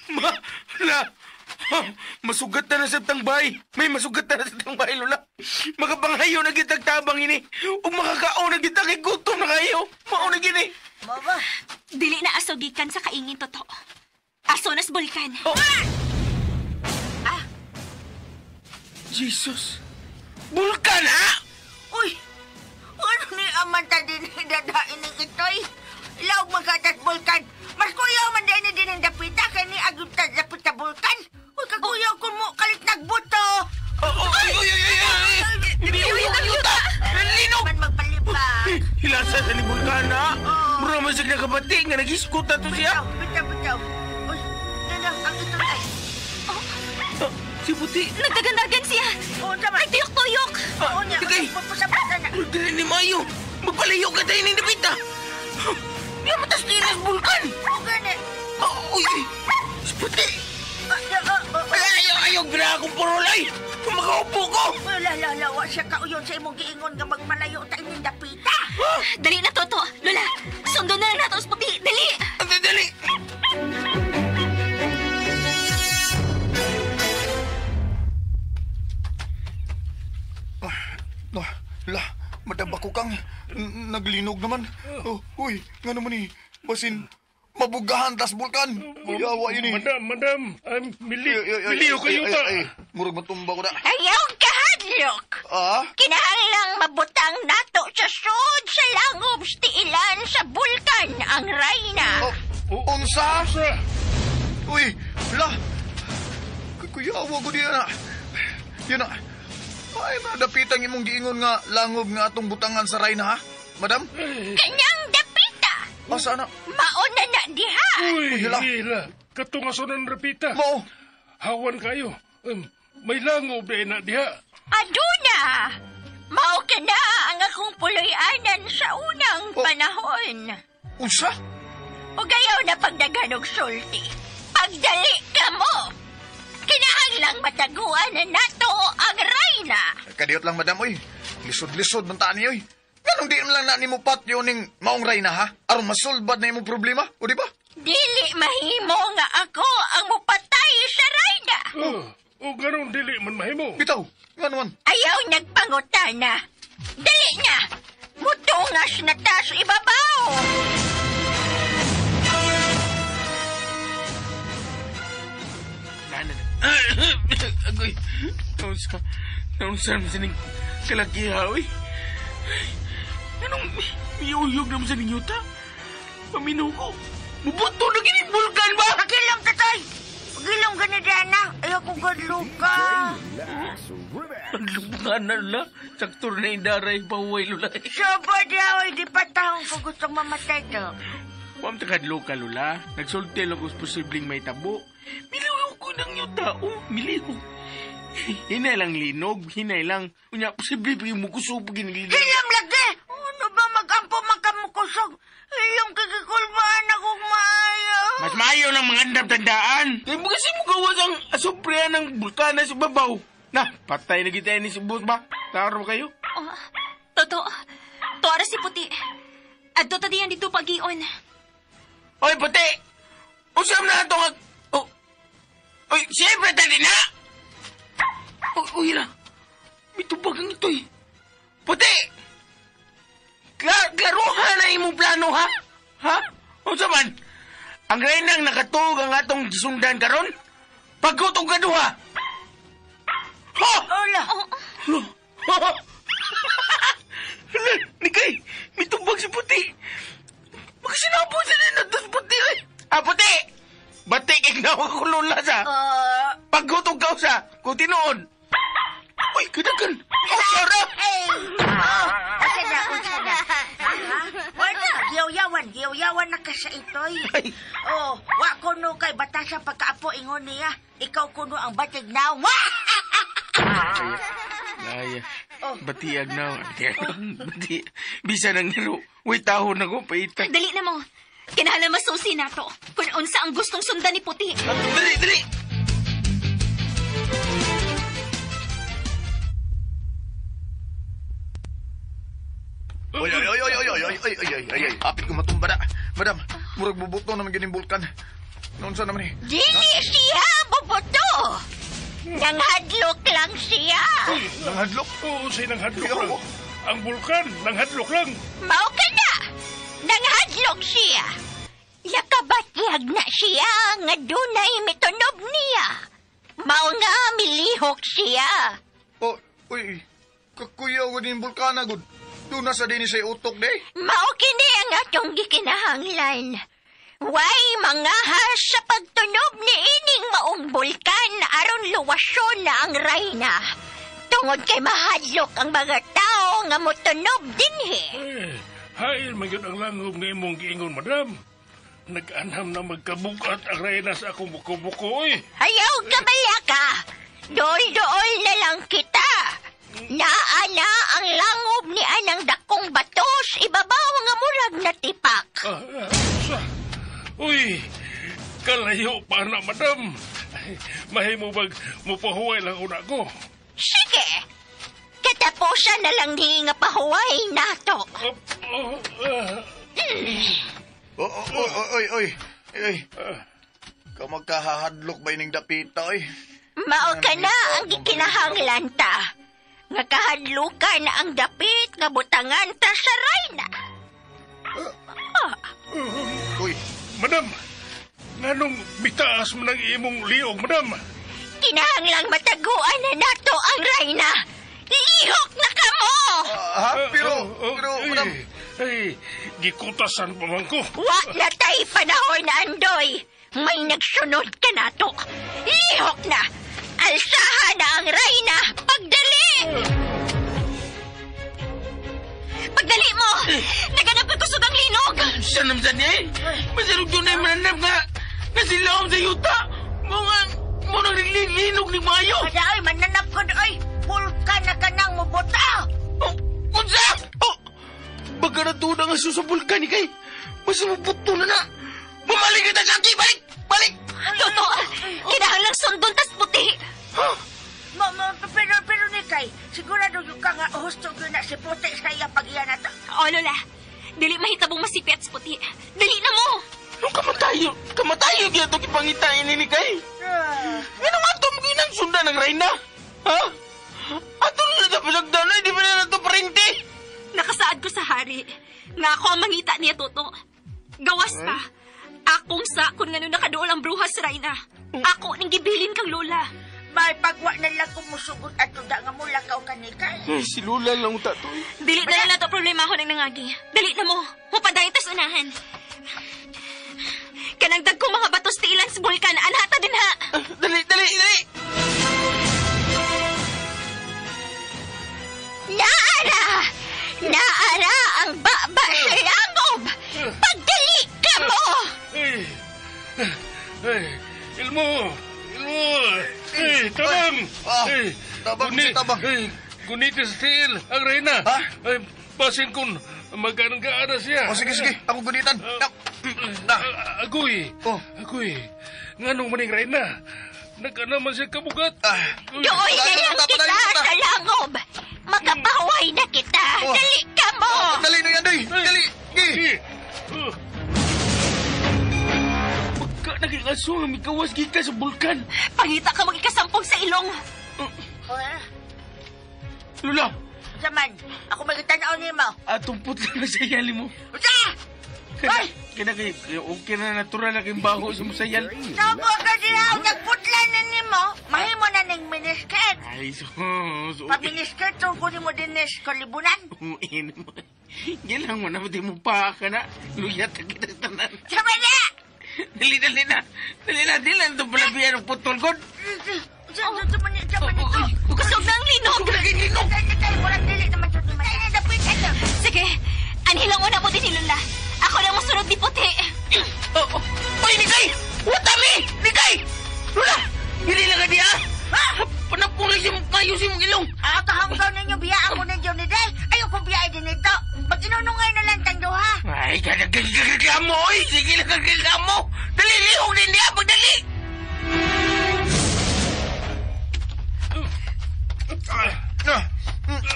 Speaker 3: Ma, la, ha, masugat na na sa tangbay. May masugat na na sa tangbay, Lola. Makapanghayo na kitag tabang ini. O makakaon na kita kay gutom na kayo. Mao na gini.
Speaker 2: Maba.
Speaker 4: Dili na aso gikan sa kaingin totoo. Aso nas bulkan.
Speaker 3: Oh.
Speaker 2: Ah.
Speaker 3: Jesus! Bulkan, ha?
Speaker 2: Uy! Ano ni aman ta din dadain ng itoy? Ilaog magkatat bulkan. Mas kuyaw man din din ang dapita kay ni agud ta dapit ta bulkan. Uy, kaguyaw ko mo kalit nagbuto.
Speaker 3: Oh, oh, ay, ay, ay, ay, ay. Hindi, yuta! Linog!
Speaker 2: Man magpalibak.
Speaker 3: Hilasa sa ni Bulkan, ha? Mura man siya nakabati nga nag-iskot na to siya.
Speaker 2: Bitaw, bitaw, bitaw. Uy, nana, ang itoy ay.
Speaker 3: Ah, si Puti.
Speaker 4: Nagdagandagan siya.
Speaker 2: Oo, tama.
Speaker 4: Ay, tuyok-tuyok.
Speaker 2: Oo niya.
Speaker 3: Tagay.
Speaker 2: Pagpasabata na.
Speaker 3: Dili ni Mayo. Magpalayo ka tayo ng dapita. Di mo tas tinas Bulkan.
Speaker 2: Oo, gani.
Speaker 3: Oh, uy, si Puti.
Speaker 2: Ah, ah, ah, ah.
Speaker 3: Ay, ayaw, ayaw, gira akong purulay. Makaupo ko.
Speaker 2: Uy, la, la, la, wa siya kauyon sa imong giingon nga magmalayo ta ining dapita.
Speaker 4: Dali na, Toto. Lola, sundo na lang nato sa puti. Dali!
Speaker 3: Dali, dali.
Speaker 6: Ah, la, madam ako kang naglinog naman. Oh, uy, nga naman ni, basin, mabugahan tas bulkan. Kuyawa yun eh.
Speaker 5: Madam, madam, ay, mili, miliyo kayo
Speaker 6: ay,
Speaker 5: ta.
Speaker 6: ay, murag matumba ko na.
Speaker 7: Ayaw kahadlok!
Speaker 6: Ah?
Speaker 7: Kinahanglang mabutang nato sa sud sa langob stiilan sa bulkan ang Reyna.
Speaker 6: Oh, unsa?
Speaker 5: Unsa?
Speaker 6: Uy, la. Kuyawa ko diyan na. Yun na. Ay, madapitang imong giingon nga langob nga atong butangan sa Reyna, ha? Madam?
Speaker 7: Kanyang dapita.
Speaker 6: Asa na?
Speaker 7: Mauna na diha.
Speaker 5: Uy,
Speaker 6: Uy, hala.
Speaker 5: hila. Katong aso ng rapita.
Speaker 6: Mao.
Speaker 5: Hawan kayo. May langob na diha.
Speaker 7: Aduna. Mao ka na ang akong puloy-anan sa unang
Speaker 6: Oh.
Speaker 7: panahon.
Speaker 6: Unsa?
Speaker 7: O gayaw na pagdaganog sulti. Pagdali ka mo. Kinahanglang mataguan na nato ang Reyna.
Speaker 6: Kadiyot lang, madam, oy. Lisod-lisod man taan niyo, oy. Ganong di man lang na nimo patyo ning maong Reyna, ha? Aron masulbad na imong problema, o di ba?
Speaker 7: Dili mahimo nga ako ang mupatay sa Reyna.
Speaker 5: O ganun dili man mahimo.
Speaker 6: Bitaw, nga naman.
Speaker 7: Ayaw nagpangutana. Dali na! Mutungas na ta sa ibabaw!
Speaker 3: Agoy, naunsa naman sa ning kalakiha, uy. Anong miyuyog naman sa ninyo ta? Paminaw ko. Mubuto na gini bulkan ba?
Speaker 2: Pagilom, tatay! Pagilom ka na, Diana. Ayaw kong gadluka.
Speaker 3: Ang na, Lula. Sakto na indaray, pahuway, Lula.
Speaker 2: Sobo daw, di pa taong kung gustong mamatay to.
Speaker 3: Huwag takadlo ka, Lula. Nagsulti lang kung posibleng may tabo. Milihok ko ng iyong tao. Milihok. Hinay lang linog, hinay lang. Unya, posible pa yung mukusog pag ginilinog.
Speaker 2: Hilam lagi! Ano ba magampo magkamukusog? Hilom kikikulbaan akong maayo.
Speaker 3: Mas maayo ng mga andam tandaan. Kaya mo kasi mo gawas ang asupriya ng bulkana sa babaw. Na, patay na kita ni si boss ba? Taro kayo?
Speaker 4: Oh, Toto, tuara si Puti. Adto ta diyan dito pagion.
Speaker 3: Oy, Puti! Usam na itong... Oh. Oy, siyempre tadi na! Uy, uy na. May tubag ang ito'y. Puti! Klaruhan na imong plano, ha? Ha? Unsa man? Ang reynang nakatuog ang atong gisundan karon? Pagkutog ka duha! Ha!
Speaker 2: Hola!
Speaker 3: Hala, Nikay, may tubag si Puti. Magsinapon sa nina sa Puti. Ay. Ah, Puti! Batik ignaw ako lula sa. Pagkutog ka sa, kung tinuod. Uy, kadagan. Oh, Sara!
Speaker 2: Asa na, unsa na. Wala, giyaw-yawan na ka sa itoy. Oh, wa kuno kay bata sa pagkaapo ingon niya. Ikaw kuno ang batig naong.
Speaker 3: Laya. Batiag na. Bati. Bisa nang hiro. Uy, tahon ako, paita.
Speaker 4: Dali na mo. Kinahanglan masusi nato kung unsa ang gustong sundan ni Puti.
Speaker 3: Dali, dali!
Speaker 6: Oy, oy, oy, oy, oy, oy, oy, oy, oy, oy, oy, apit ko matumba na. Madam, murag bubuto naman ganing bulkan. Noon sa naman eh.
Speaker 7: Dili siya bubuto! Nanghadlok lang siya!
Speaker 6: Nanghadlok?
Speaker 5: Oo, siya nanghadlok lang. Ang bulkan, nanghadlok lang.
Speaker 7: Mao ka na! Nanghadlok siya! Nakabatyag na siya nga dunay mitunob niya. Mao nga milihok siya.
Speaker 6: Oh, uy, kakuyaw ko din bulkana, gud. Doon na sa din sa utok, day.
Speaker 7: Mao kini ang atong gikinahanglan. Way mangahas sa pagtunob ni ining maong bulkan aron luwasyon na ang rayna. Tungod kay mahadlok ang mga tao nga motunob dinhi.
Speaker 5: Eh, hail man gyud ang langob nga imong giingon, madam. Nag-anham na magkabugat ang reyna sa akong buko-buko, eh.
Speaker 7: Ayaw ka balaka. Dool-dool na lang kita. Naa na ang langob ni anang dakong batos ibabaw nga murag na tipak.
Speaker 5: Uy, kalayo pa na, madam. Ay, mahimo bag mupahuway lang una ko.
Speaker 7: Sige. Katapusan na lang ni nga pahuway nato.
Speaker 6: Oh, oh, oh, oh, oy, oy, oy. Ka magkahahadlok ba ining dapita, oy?
Speaker 7: Mao ka na ang gikinahanglan ta. Nga kahadlukan na ang dapit nga butangan ta sa rayna.
Speaker 6: Uy.
Speaker 5: Madam, nganong bitaas mo ng imong liog, madam?
Speaker 7: Kinahanglang mataguan na nato ang rayna. Lihok na kamo!
Speaker 6: Ha? Pero, madam...
Speaker 5: Ay, gikutasan pa man ko.
Speaker 7: Wa na tay panahon na andoy. May nagsunod ka nato. Lihok na! Alsahan na ang rayna! Pagdali!
Speaker 4: Pagdali mo! Naganap ka kusog ang linog!
Speaker 3: Siya naman sa niya eh. Masarog doon ay mananap nga. Nasilawam sa yuta. Mga, mo nang linog ni Mayo.
Speaker 2: Ada, oy, mananap ko oy. Bulkan na ka nang mubuta.
Speaker 3: Oh, unsa? Oh, baga na doon ang aso sa bulkan ni kay. Mas mubuto na na. Bumalik kita, Jackie! Balik! Balik!
Speaker 4: Toto, kinahanglang sundon tas puti.
Speaker 3: Huh?
Speaker 2: Pero ni kay, sigurado yung ka nga husto yun na si Puti sa iya pag-iya na to.
Speaker 4: O, Lola, dili mahitabong masipyat sa puti. Dali na mo!
Speaker 3: Nung kamatayo, kamatayo gyud itong ipangitain ni Kay. Ano nga ito, Anang sundan ang Reyna? Ha? Ato na natapasagdan na, di ba na nato parente?
Speaker 4: Nakasaad ko sa hari. Nga ako ang mangita niya, Toto. Gawas pa. Akong sa kung ngano nakaduol ang bruha sa Reyna. Ako ning gibilin kang lola.
Speaker 2: May pagwa na lang kung musugot at tuda nga mula ka o kanikay.
Speaker 3: Ay, si Lola lang ta to.
Speaker 4: Dili na lang nato problema ako ng nangagi. Dali na mo. Mupadayon tas unahan. Kanang dagko mga batos tiilan sa bulkan, anhata din ha.
Speaker 3: Dali, dali, dali!
Speaker 7: Naara! Naara ang baba sa langob! Pagdali ka mo!
Speaker 5: Ay, ay, Ilmo! Ilmo! Ay, tabang!
Speaker 6: Ah,
Speaker 5: Ay,
Speaker 6: tabang, si tabang.
Speaker 5: Ay, guniti sa tiil, ang reyna.
Speaker 6: Ha?
Speaker 5: Ay, basin kung magkaan-gaana siya.
Speaker 6: O sige, sige. Ako gunitan. Na.
Speaker 5: Ah, Agoy!
Speaker 6: Oh.
Speaker 5: Agoy! Nganong maning reyna? Nagka naman siya kabugat.
Speaker 6: Ah.
Speaker 5: Uy,
Speaker 7: Doon na lang kita sa langob! Makapaway na kita!
Speaker 6: Oh.
Speaker 7: Dali ka mo!
Speaker 6: Dali na yan, day. Dali. Gi.
Speaker 5: Sige. Oh.
Speaker 3: Pagka naging aso nga mikawas gika sa bulkan.
Speaker 4: Pangita ka magikasampog sa ilong.
Speaker 2: Oh,
Speaker 3: Lola,
Speaker 2: Saman, ako magitanaw ni mo.
Speaker 3: atong putla na sa yali mo.
Speaker 2: Usa!
Speaker 3: Kana, kana kay, okay na natural na kayong baho sa musayal.
Speaker 2: Sabo ka diha, nagputla na ni mo. Mahimo na ning miniskirt.
Speaker 3: Ay, so, so,
Speaker 2: Pag miniskirt, so kunin mo din ni kalibunan.
Speaker 3: Umuin mo. Yan lang mo na, pati mo pa ka na. Luyat ang kita sa tanan.
Speaker 2: Sama na!
Speaker 3: Dali, dali na. Dali na, dali na. Ito pala biyan ang putol ko.
Speaker 2: Sama nito.
Speaker 4: Kusog na ang linog. Sige, anhilang una mo din ni Lola. Ako na musunod ni Puti.
Speaker 3: Oh, oh. Oy, Nikay! Watami! Nikay! Lula! Dili lang ka diya! Ha? Panapulay siya mayo si mong ilong.
Speaker 2: Ah, kahanggaw ninyo biya ako ninyo ni Day. Ayaw ko biya din ito. Mag-inunungay na lang tang duha.
Speaker 3: Ay, kadagkagkagkamo, oy! Sige lang kagkagkamo! Dali, lihok din diya! Pagdali!
Speaker 6: Ah.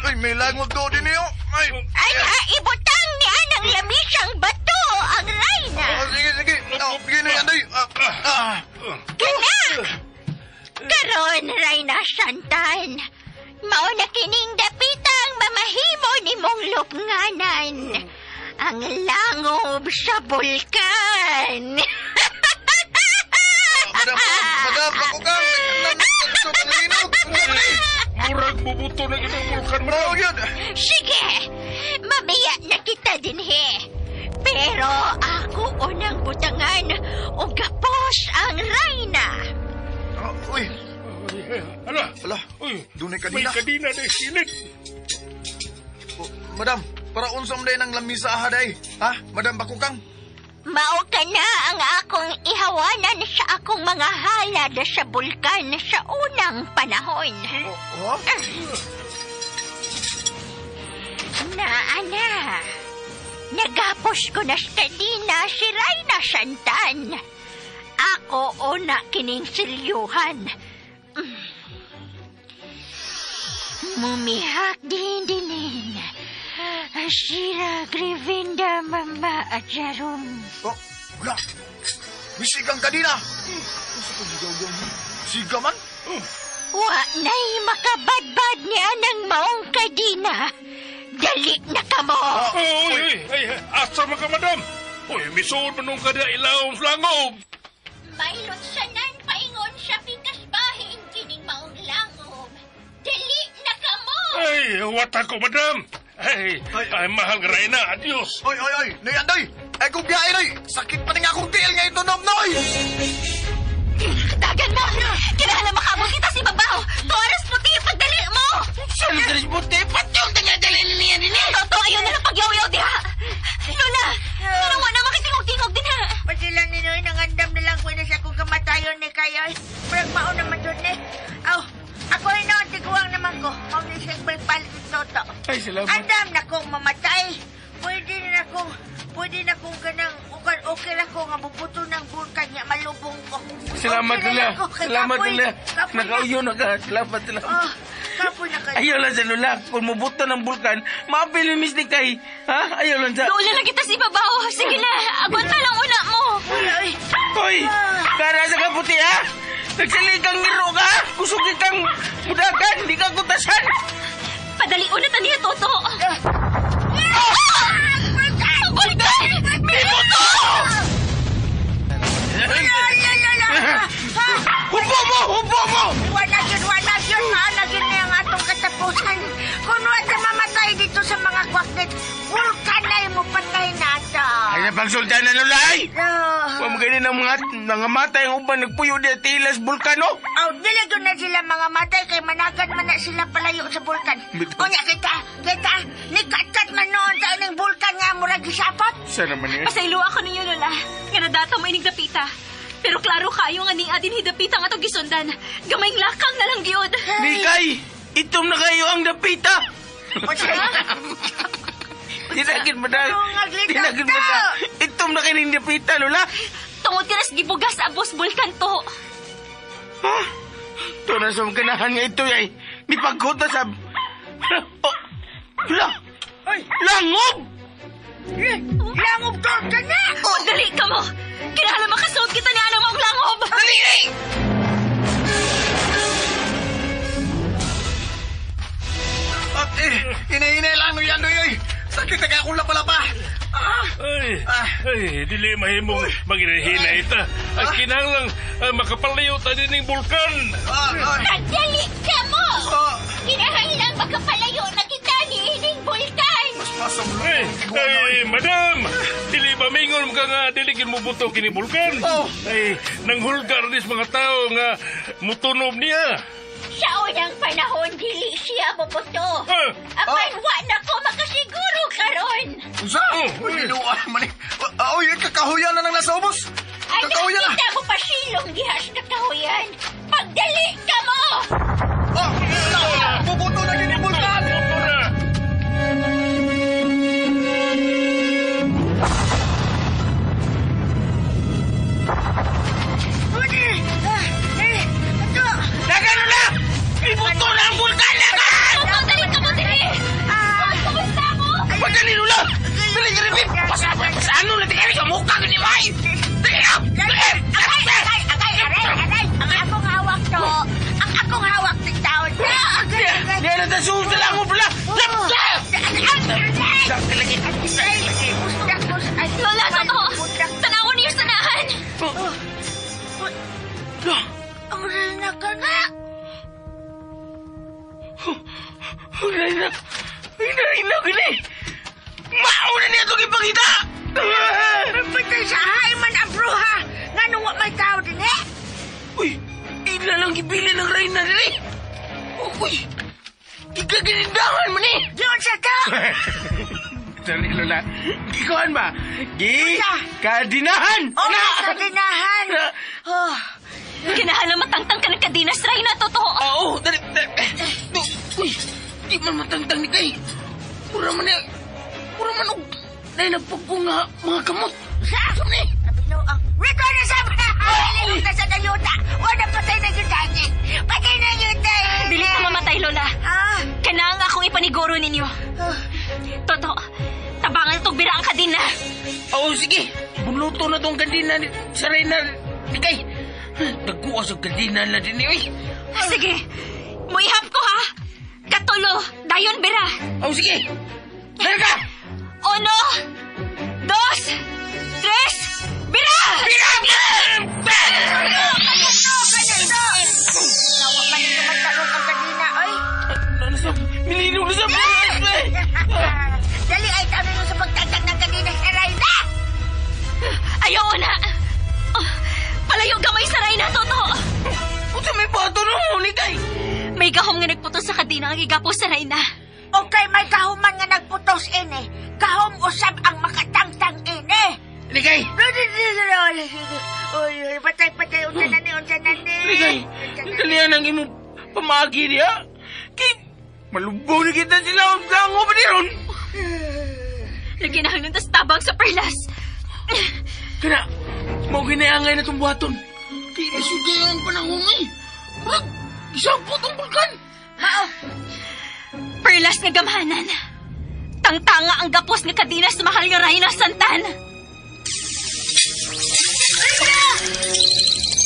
Speaker 6: Ay, may langob do din niyo. Ay.
Speaker 7: Ay, ha, ibutang niya ng lamisang bato ang Reyna!
Speaker 6: Oh, sige, sige. Oh, sige na yan, day. Ah, ah.
Speaker 7: Kana! Karon, Reyna Santan, mao na kining dapitang mamahimo ni mong lupnganan. Ang langob sa bulkan.
Speaker 6: Madam, madam, ako kang. Nagsuot ang linog.
Speaker 5: Murag bubuto ng itong bulkan, madam.
Speaker 6: Mao yun.
Speaker 7: Sige, mabiya na kita dinhi. Pero ako unang butangan o gapos ang Reyna.
Speaker 6: Oh, uy,
Speaker 5: Ay, Ala!
Speaker 6: Ala,
Speaker 5: Uy,
Speaker 6: dunay
Speaker 5: may
Speaker 6: kadina.
Speaker 5: kadina na silid.
Speaker 6: Oh, madam, para unsam day ng lamisa ha day. Ha? Madam Bakukang?
Speaker 7: Mao ka na ang akong ihawanan sa akong mga halad sa bulkan sa unang panahon.
Speaker 6: Oh, oh?
Speaker 7: Naana, nagapos ko na sa kadina si Reyna Santan. Ako una kining silyuhan. Mumihak din dinin. Asira Grivinda Mama Ajarum.
Speaker 6: Oh, wala. Misigang kadina. Siga man?
Speaker 7: Wa na'y makabadbad niya ng maong kadina. Dali na kamo.
Speaker 5: Uy, uy, ay, asa man ka, madam? Uy, misuod man nung kada ilawom sa langob.
Speaker 7: Mailutsanan paingon sa pikas bahin kining maong langob. Dali na kamo.
Speaker 5: Ay, wata ko, madam. Ay, ay, mahal ka Reyna. Adios.
Speaker 6: Oy, oy, oy. Nay, anday. Ay, kung biyahe, nay. Sakit pa rin akong tiil nga ito, nom, noy.
Speaker 4: Dagan mo! Kinahanglan makaabot kita si Babaw! Tuwaras puti, pagdali mo!
Speaker 3: Saan ka rin buti? Pati yung tagadali niya din eh!
Speaker 4: Toto, ayaw na lang pagyaw-yaw diha! Lola, nga wala makitingog-tingog din ha!
Speaker 2: Pasila ni Noy, nangandam na lang ko na sa akong kamatayon ni kayo. Murag mao naman doon ni. Aw, ako ay noon, tiguang naman ko. Mao ni siya palit ni Toto.
Speaker 3: Ay, salamat.
Speaker 2: Andam na kong mamatay. Pwede na kong ganang, okay, okay na ko nga bubuto ng bulkan niya, malubong ko.
Speaker 3: Salamat,
Speaker 2: Okay na
Speaker 3: Lola.
Speaker 2: lang ko, kay
Speaker 3: Salamat,
Speaker 2: kapoy.
Speaker 3: Lola.
Speaker 2: Kapoy na.
Speaker 3: Nakauyo na ka. Salamat, salamat.
Speaker 2: Oh, kapoy na kayo.
Speaker 3: Ayaw lang sa Lola. Kung mubuto ng bulkan, maapil ni Miss Nikay. Ha? Ayaw lang sa...
Speaker 4: Doon na lang kita si Babaw! Sige na, agwanta lang una mo!
Speaker 2: Ay,
Speaker 3: Hoy! Kara sa kaputi, ha? Nagsalig kang ngiro ka! Kusog kang mudagan! Di ka kutasan!
Speaker 4: Padalion na taniya, Toto! Ang bulkan!
Speaker 3: May buto! Hupo mo! Hupo mo!
Speaker 2: Wala yun, wala yun. Maana yun na ang atong katapusan. Kung wala mamatay dito sa mga kwaknet, vulkan na yung mupatay na ito.
Speaker 3: Ay, napagsulta na lulay! Huwag mo ganyan ang mga matay ang uban nagpuyo di at ilas bulkano.
Speaker 2: Aw, dili gyud na sila mga matay kay managan man na sila palayo sa bulkan. Unya kita, kita, nikatat man noon sa ining bulkan nga murag gisapot.
Speaker 3: Sana man niya.
Speaker 4: Pasaylo ako ninyo, Lola. Nga nadata mo ining dapita. Pero klaro kayo nga ni adin hidapita nga itong gisundan. Gamayng lakang na lang gyud.
Speaker 3: Mikay, itom na kayo ang dapita. Tinagin mo na. Tinagin mo na. Itom na kayo ng dapita, Lola.
Speaker 4: Tungod ka nas gibugas abos bulkan to.
Speaker 3: Ha? Ito na sa ganahan nga ito ay. Ni pagkot na sa... Oh, la!
Speaker 2: Ay!
Speaker 3: Langob!
Speaker 2: Langob to ka na!
Speaker 4: Oh, dali ka mo! Kinahanglan makasuot kita ni anang maong langob!
Speaker 3: Dali! Eh!
Speaker 6: At hinay-hinay lang no yan, doy. Sakit na kaya akong lapa-lapa.
Speaker 5: Ay, ay, dili mahimong maginahinay ta. Ang kinahanglan makapalayo ta din ng bulkan.
Speaker 7: Pagdali ka mo! Kinahanglan makapalayo na kita ni ining bulkan!
Speaker 5: Ay, ay, madam! Dili ba mingon ka nga dili gid mo buto kini bulkan?
Speaker 6: Oh.
Speaker 5: Ay, nanghulgar nis mga tao nga mutunob niya.
Speaker 7: Sa unang panahon, dili siya boboto. Apan wa na ko makasiguro karon.
Speaker 6: Unsa? Uy, ginuan man ni. Oy, kakahuyan na nang nasa ubos.
Speaker 7: Ay,
Speaker 6: Kakahuyan na.
Speaker 7: nakita mo pa silong diha sa kakahuyan. Pagdali ka mo!
Speaker 6: Oh, bubuto na gini bulkan.
Speaker 5: Buto na.
Speaker 3: Dagan na! Ibuto na ang bulkan! Dagan!
Speaker 4: Toto, dali ka mo dili! Kumusta mo?
Speaker 3: Pagdali, Lola! Dali, dali, dali! Pasano na tingari ka mukha ni May! Dali ka!
Speaker 2: Agay, agay, agay, aray, aray. Ang akong hawak to. Ang akong hawak to taon.
Speaker 3: Di na ta susa lang mo pala!
Speaker 4: Lola, Toto! Tanawon niyo sa sanahan!
Speaker 2: Ang rina ka na.
Speaker 3: Ang rina! Ang rina gini! Mauna niya itong ipakita!
Speaker 2: Patay sa hay man ang bruha. Nga nung wa may tao din eh.
Speaker 3: Uy! Ila lang gibili ng reyna din eh! Uy! Ikaginindahan mo ni!
Speaker 2: Diyon sa ta!
Speaker 3: Sorry, Lola. Gikuan ba? Gi... Kadinahan!
Speaker 2: Oh, kadinahan! Oh.
Speaker 4: Kinahanglan matangtang ka ng kadinas, Reyna, totoo!
Speaker 3: Oo, dali, dali. Uy, di man matangtang ni kay. Mura man niya, mura man og dahil nagpugpong nga mga kamot.
Speaker 2: Sa?
Speaker 3: Ni?
Speaker 2: Ang Rito na sa Lilong na sa dayuta! Wala patay na yun dati! Patay na yun dati!
Speaker 4: Dili ka mamatay, Lola.
Speaker 2: Ah!
Speaker 4: Kanang akong ipaniguro ninyo. Toto, tabangan itong bira ang kadina.
Speaker 3: Oo, sige. Buluto na tong kadina ni sa Reyna ni kay. Nagkuha sa kadina na din uy.
Speaker 4: Sige, muihap ko ha. Katulo, dayon bira.
Speaker 3: Oo, sige. Dali ka!
Speaker 4: Uno, dos, tres, bira!
Speaker 3: Bira!
Speaker 2: Nawa man ninyo magtanong ang kadina, oy!
Speaker 3: Ano sa... Milinog na sa...
Speaker 2: Dali ay kami mo sa pagtagtag ng kadina sa Reyna!
Speaker 4: Ayaw na! Oh, palayo gamay sa Reyna, Toto!
Speaker 3: Unsa may bato na mo ni kay?
Speaker 4: May gahom nga nagputos sa kadina ang igapo sa Reyna.
Speaker 2: Okay, may kahuman nga nagputos ini. Kahom usab ang makatangtang ini.
Speaker 3: Ni kay!
Speaker 2: Uy, uy, patay, patay. Unsa na ni, unsa na ni.
Speaker 3: Ni kay! Dalian ang imong pamagi niya. Kay... Malubog na kita sila ang lango pa ron.
Speaker 4: Naginahanglan tas tabang sa perlas.
Speaker 3: Kana, mao ginaangay na itong buhaton. Kay nasugay ang panahon eh. Murag, isang putong bulkan.
Speaker 2: Mao,
Speaker 4: Perlas nga gamhanan. Tangtanga ang gapos nga kadina sa mahal nga Reyna Santan.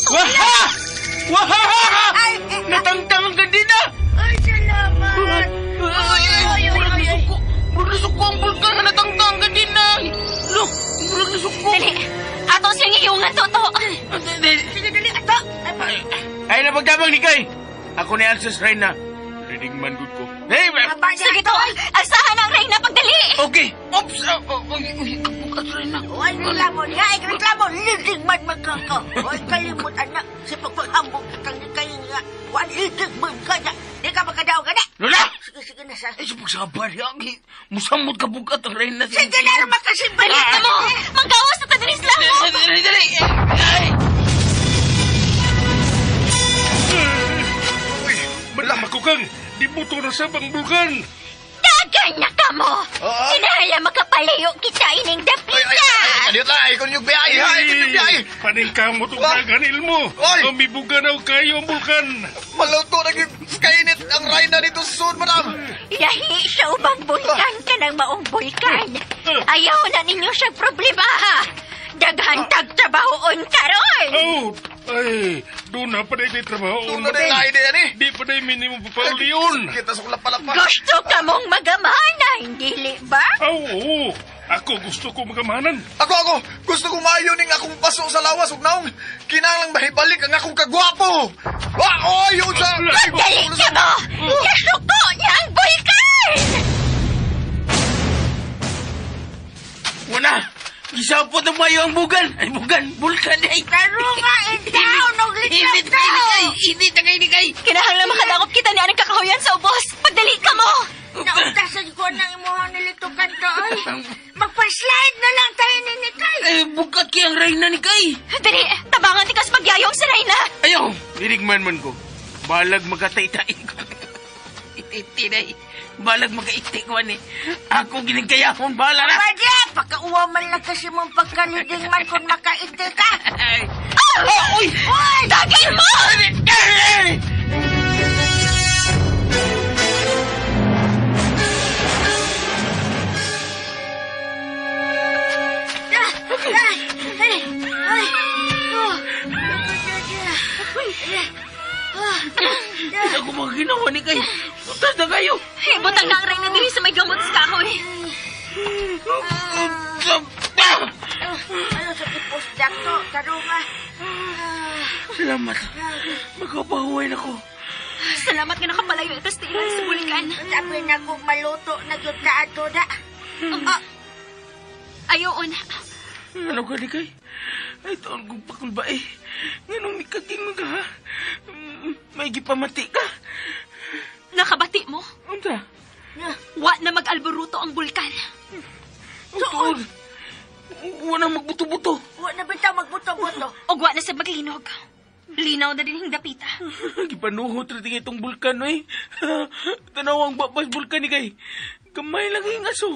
Speaker 3: Waha! Wah! Natangtang ang kandida!
Speaker 2: Ay, salamat!
Speaker 3: Ay, ay, ay, ay. Murag nasuko ang bulkan nga natangtang ang kandida! Look, murag nasuko.
Speaker 4: Dali! Ato siyang iyungan, Toto!
Speaker 2: Sige, dali, ato!
Speaker 3: Ay, napagtabang ni Kay! Ako ni Alces Reyna. Leading man good ko. Hey,
Speaker 4: Sige to! Alsahan ang Reyna pagdali!
Speaker 3: Okay! Oops! Uy, kabukas Reyna.
Speaker 2: Uy, reklamo niya! Ay, reklamo! Leading man magkaka! Uy, kalimot, anak! Sa pagpaghambog kitang ni Kay nga. Wan, leading man ka na! Di ka makadaw ka na!
Speaker 3: Lola!
Speaker 2: Sige, sige na sa...
Speaker 3: Ay, sa pagsabar, yaki. Musamot ka bukat ang Reyna.
Speaker 2: Sige na, makasimba!
Speaker 4: Dali ka mo! Manggawas na tadinis lang mo!
Speaker 3: Dali, dali! Ay!
Speaker 6: Uy,
Speaker 5: Malama ko kang, di buto na sa bang bulkan.
Speaker 7: Dagan na ka mo!
Speaker 6: Ah.
Speaker 7: Kinahanglan makapalayo kita ining
Speaker 6: ay, ay,
Speaker 7: dapita!
Speaker 6: ay, ay, ay, ay, yung biyay, ha, ay, yung biyay.
Speaker 5: Paningkamot og
Speaker 6: Ah.
Speaker 5: daganil mo.
Speaker 6: Oy.
Speaker 5: Umibuga na og kayo ang bulkan.
Speaker 6: Maluto na yung kainit ang Reyna dito sa sud, madam.
Speaker 7: Lahi sa ubang bulkan ka ng maong bulkan. Ayaw na ninyo siyang problema, ha? Daghan tagtrabahoon karon!
Speaker 5: Oh, ay, doon na pa na trabaho.
Speaker 6: Doon na din na idea ni.
Speaker 5: Di pa na minimum papaulion.
Speaker 6: Kita sa kulapalapa.
Speaker 7: Gusto ka mong magamana, hindi ba?
Speaker 5: Aw, oo. Ako gusto ko magamanan.
Speaker 6: Ako, gusto ko maayo ning akong paso sa lawas ug naong. Kinahanglang mahibalik ang akong kagwapo. Ah, oy, yun sa...
Speaker 7: Dali ka mo! Nasuko niya ang bulkan!
Speaker 3: Wala! Gisapot ang mayo ang bugan! Ay, bugan! Bulkan! Ay!
Speaker 2: Laro nga, in-town! Og
Speaker 3: Init
Speaker 2: litrap
Speaker 3: kay ni
Speaker 2: tao!
Speaker 3: kay! Init kay ni kay!
Speaker 4: Kinahanglan makadakop kita ni anang kakahuyan sa ubos! Pagdali ka mo!
Speaker 2: Nauntasan ko ng imuhang nilitukan ka, ay! Magpa-slide na lang tayo ni Nikay!
Speaker 3: Ay, bukat kay ang Reyna ni kay!
Speaker 4: Dali! Tabangan ti kas magyayong si Reyna!
Speaker 3: Ayaw! Dirigman man ko. Balag magkatay-tay ko. Iti-ti Balag makaiti ko ani. Ako ginigkayahon, bahala na!
Speaker 2: Madya, pakauwa man lang kasi mong pagkaliding man kung makaiti ka!
Speaker 3: Ay! Oh, uy!
Speaker 4: Uy! Dagan mo!
Speaker 3: Ay!
Speaker 2: Ay! Ay! Ay! Oh!
Speaker 3: Hindi ako mga ginawa ni kay. Butas na kayo!
Speaker 4: Butang na ang Reyna diri sa may gamot sa kahoy.
Speaker 2: Ano sa ipos dakto? Tarunga.
Speaker 3: Salamat. Makapahuway na ko.
Speaker 4: Salamat nga nakapalayo ito sa tiilan sa bulkan.
Speaker 2: Sabi na kung maluto na yun na ato na.
Speaker 4: Ayoon.
Speaker 3: Ano ka ni kay? Ay, taon kong pakulba eh. Nganong nikaging ka ha? May gipamati ka.
Speaker 4: Nakabati mo?
Speaker 3: Unsa?
Speaker 4: Wa na mag-alboruto ang bulkan.
Speaker 3: Tuod. Wa na magbuto-buto.
Speaker 2: Wa na bitaw magbuto-buto.
Speaker 4: Og wa na sa maglinog. Linaw na din hing dapita.
Speaker 3: Gipanuhot ra tingay itong bulkan oy. Tanawang babas bulkan ni kay. Gamay lang yung aso.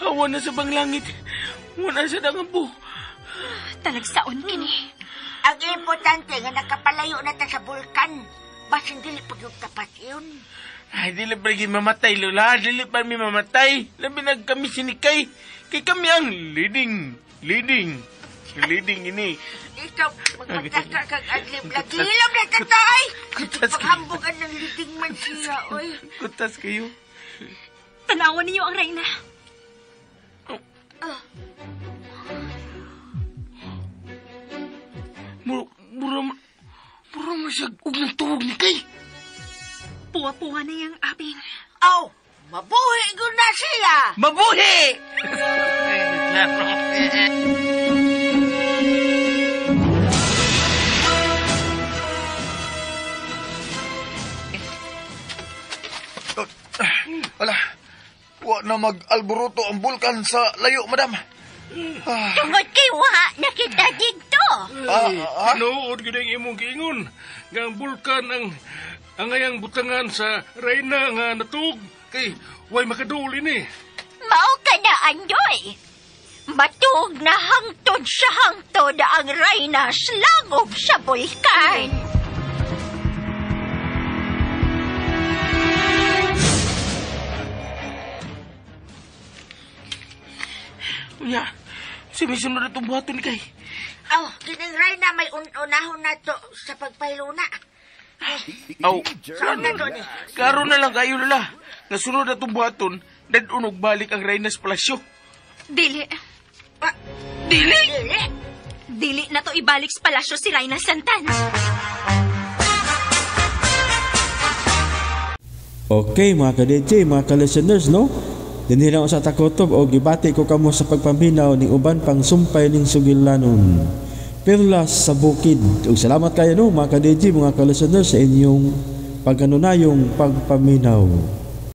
Speaker 3: Hawa na sa banglangit. Wala sa dangambo.
Speaker 4: Talagsaon kini.
Speaker 2: Ang importante nga nakapalayo na ta sa bulkan. Basin dili pag yung tapat yun.
Speaker 3: Ay, dili pa rin mamatay, Lola. Dili pa mi mamatay. Labi na kami sinikay. Kay kami ang leading. Leading. Leading ini.
Speaker 2: Ikaw, magpataka kag adlib lagi. Hilom na tato, ay!
Speaker 3: Kutas kayo.
Speaker 2: Paghambugan ng leading man siya, oy.
Speaker 3: Kutas kayo.
Speaker 4: Tanawan ninyo ang reyna.
Speaker 3: Mura man siya og nagtuwag ni kay.
Speaker 4: Puwa-puwa na yang aping.
Speaker 2: Aw, mabuhi ko na siya.
Speaker 3: Mabuhi!
Speaker 6: Ala, wa na mag-alboruto ang bulkan sa layo, madam.
Speaker 7: Tungod kay wa na kita didto.
Speaker 5: Tinuod gyud ang imong giingon nga ang bulkan ang ayang butangan sa reyna nga natug kay way makaduol ini.
Speaker 7: Mao ka na, Andoy. Matug na hangtod sa hangtod ang reyna langob sa bulkan.
Speaker 3: Unya, sumisunod na itong buhaton ni kay.
Speaker 2: Oh, kining Reyna may unahon na to sa pagpahiluna.
Speaker 3: Aw,
Speaker 2: Saan na to ni?
Speaker 3: Klaro na lang kayo, Lola. Nga sunod na itong buhaton, dad-unog balik ang Reynas Palasyo.
Speaker 4: Dili.
Speaker 2: Ah,
Speaker 3: Dili!
Speaker 2: dili.
Speaker 4: Dili na to ibalik sa palasyo si Reyna Santan.
Speaker 1: Okay mga ka-DJ, mga ka-listeners, no? Dinhi lang sa takotob o gibati ko kamo sa pagpaminaw ning uban pang sumpay ning sugilanon. Perlas sa bukid. Ug salamat kayo no mga ka-DJ, mga ka-listeners sa inyong pagkanunayong pagpaminaw.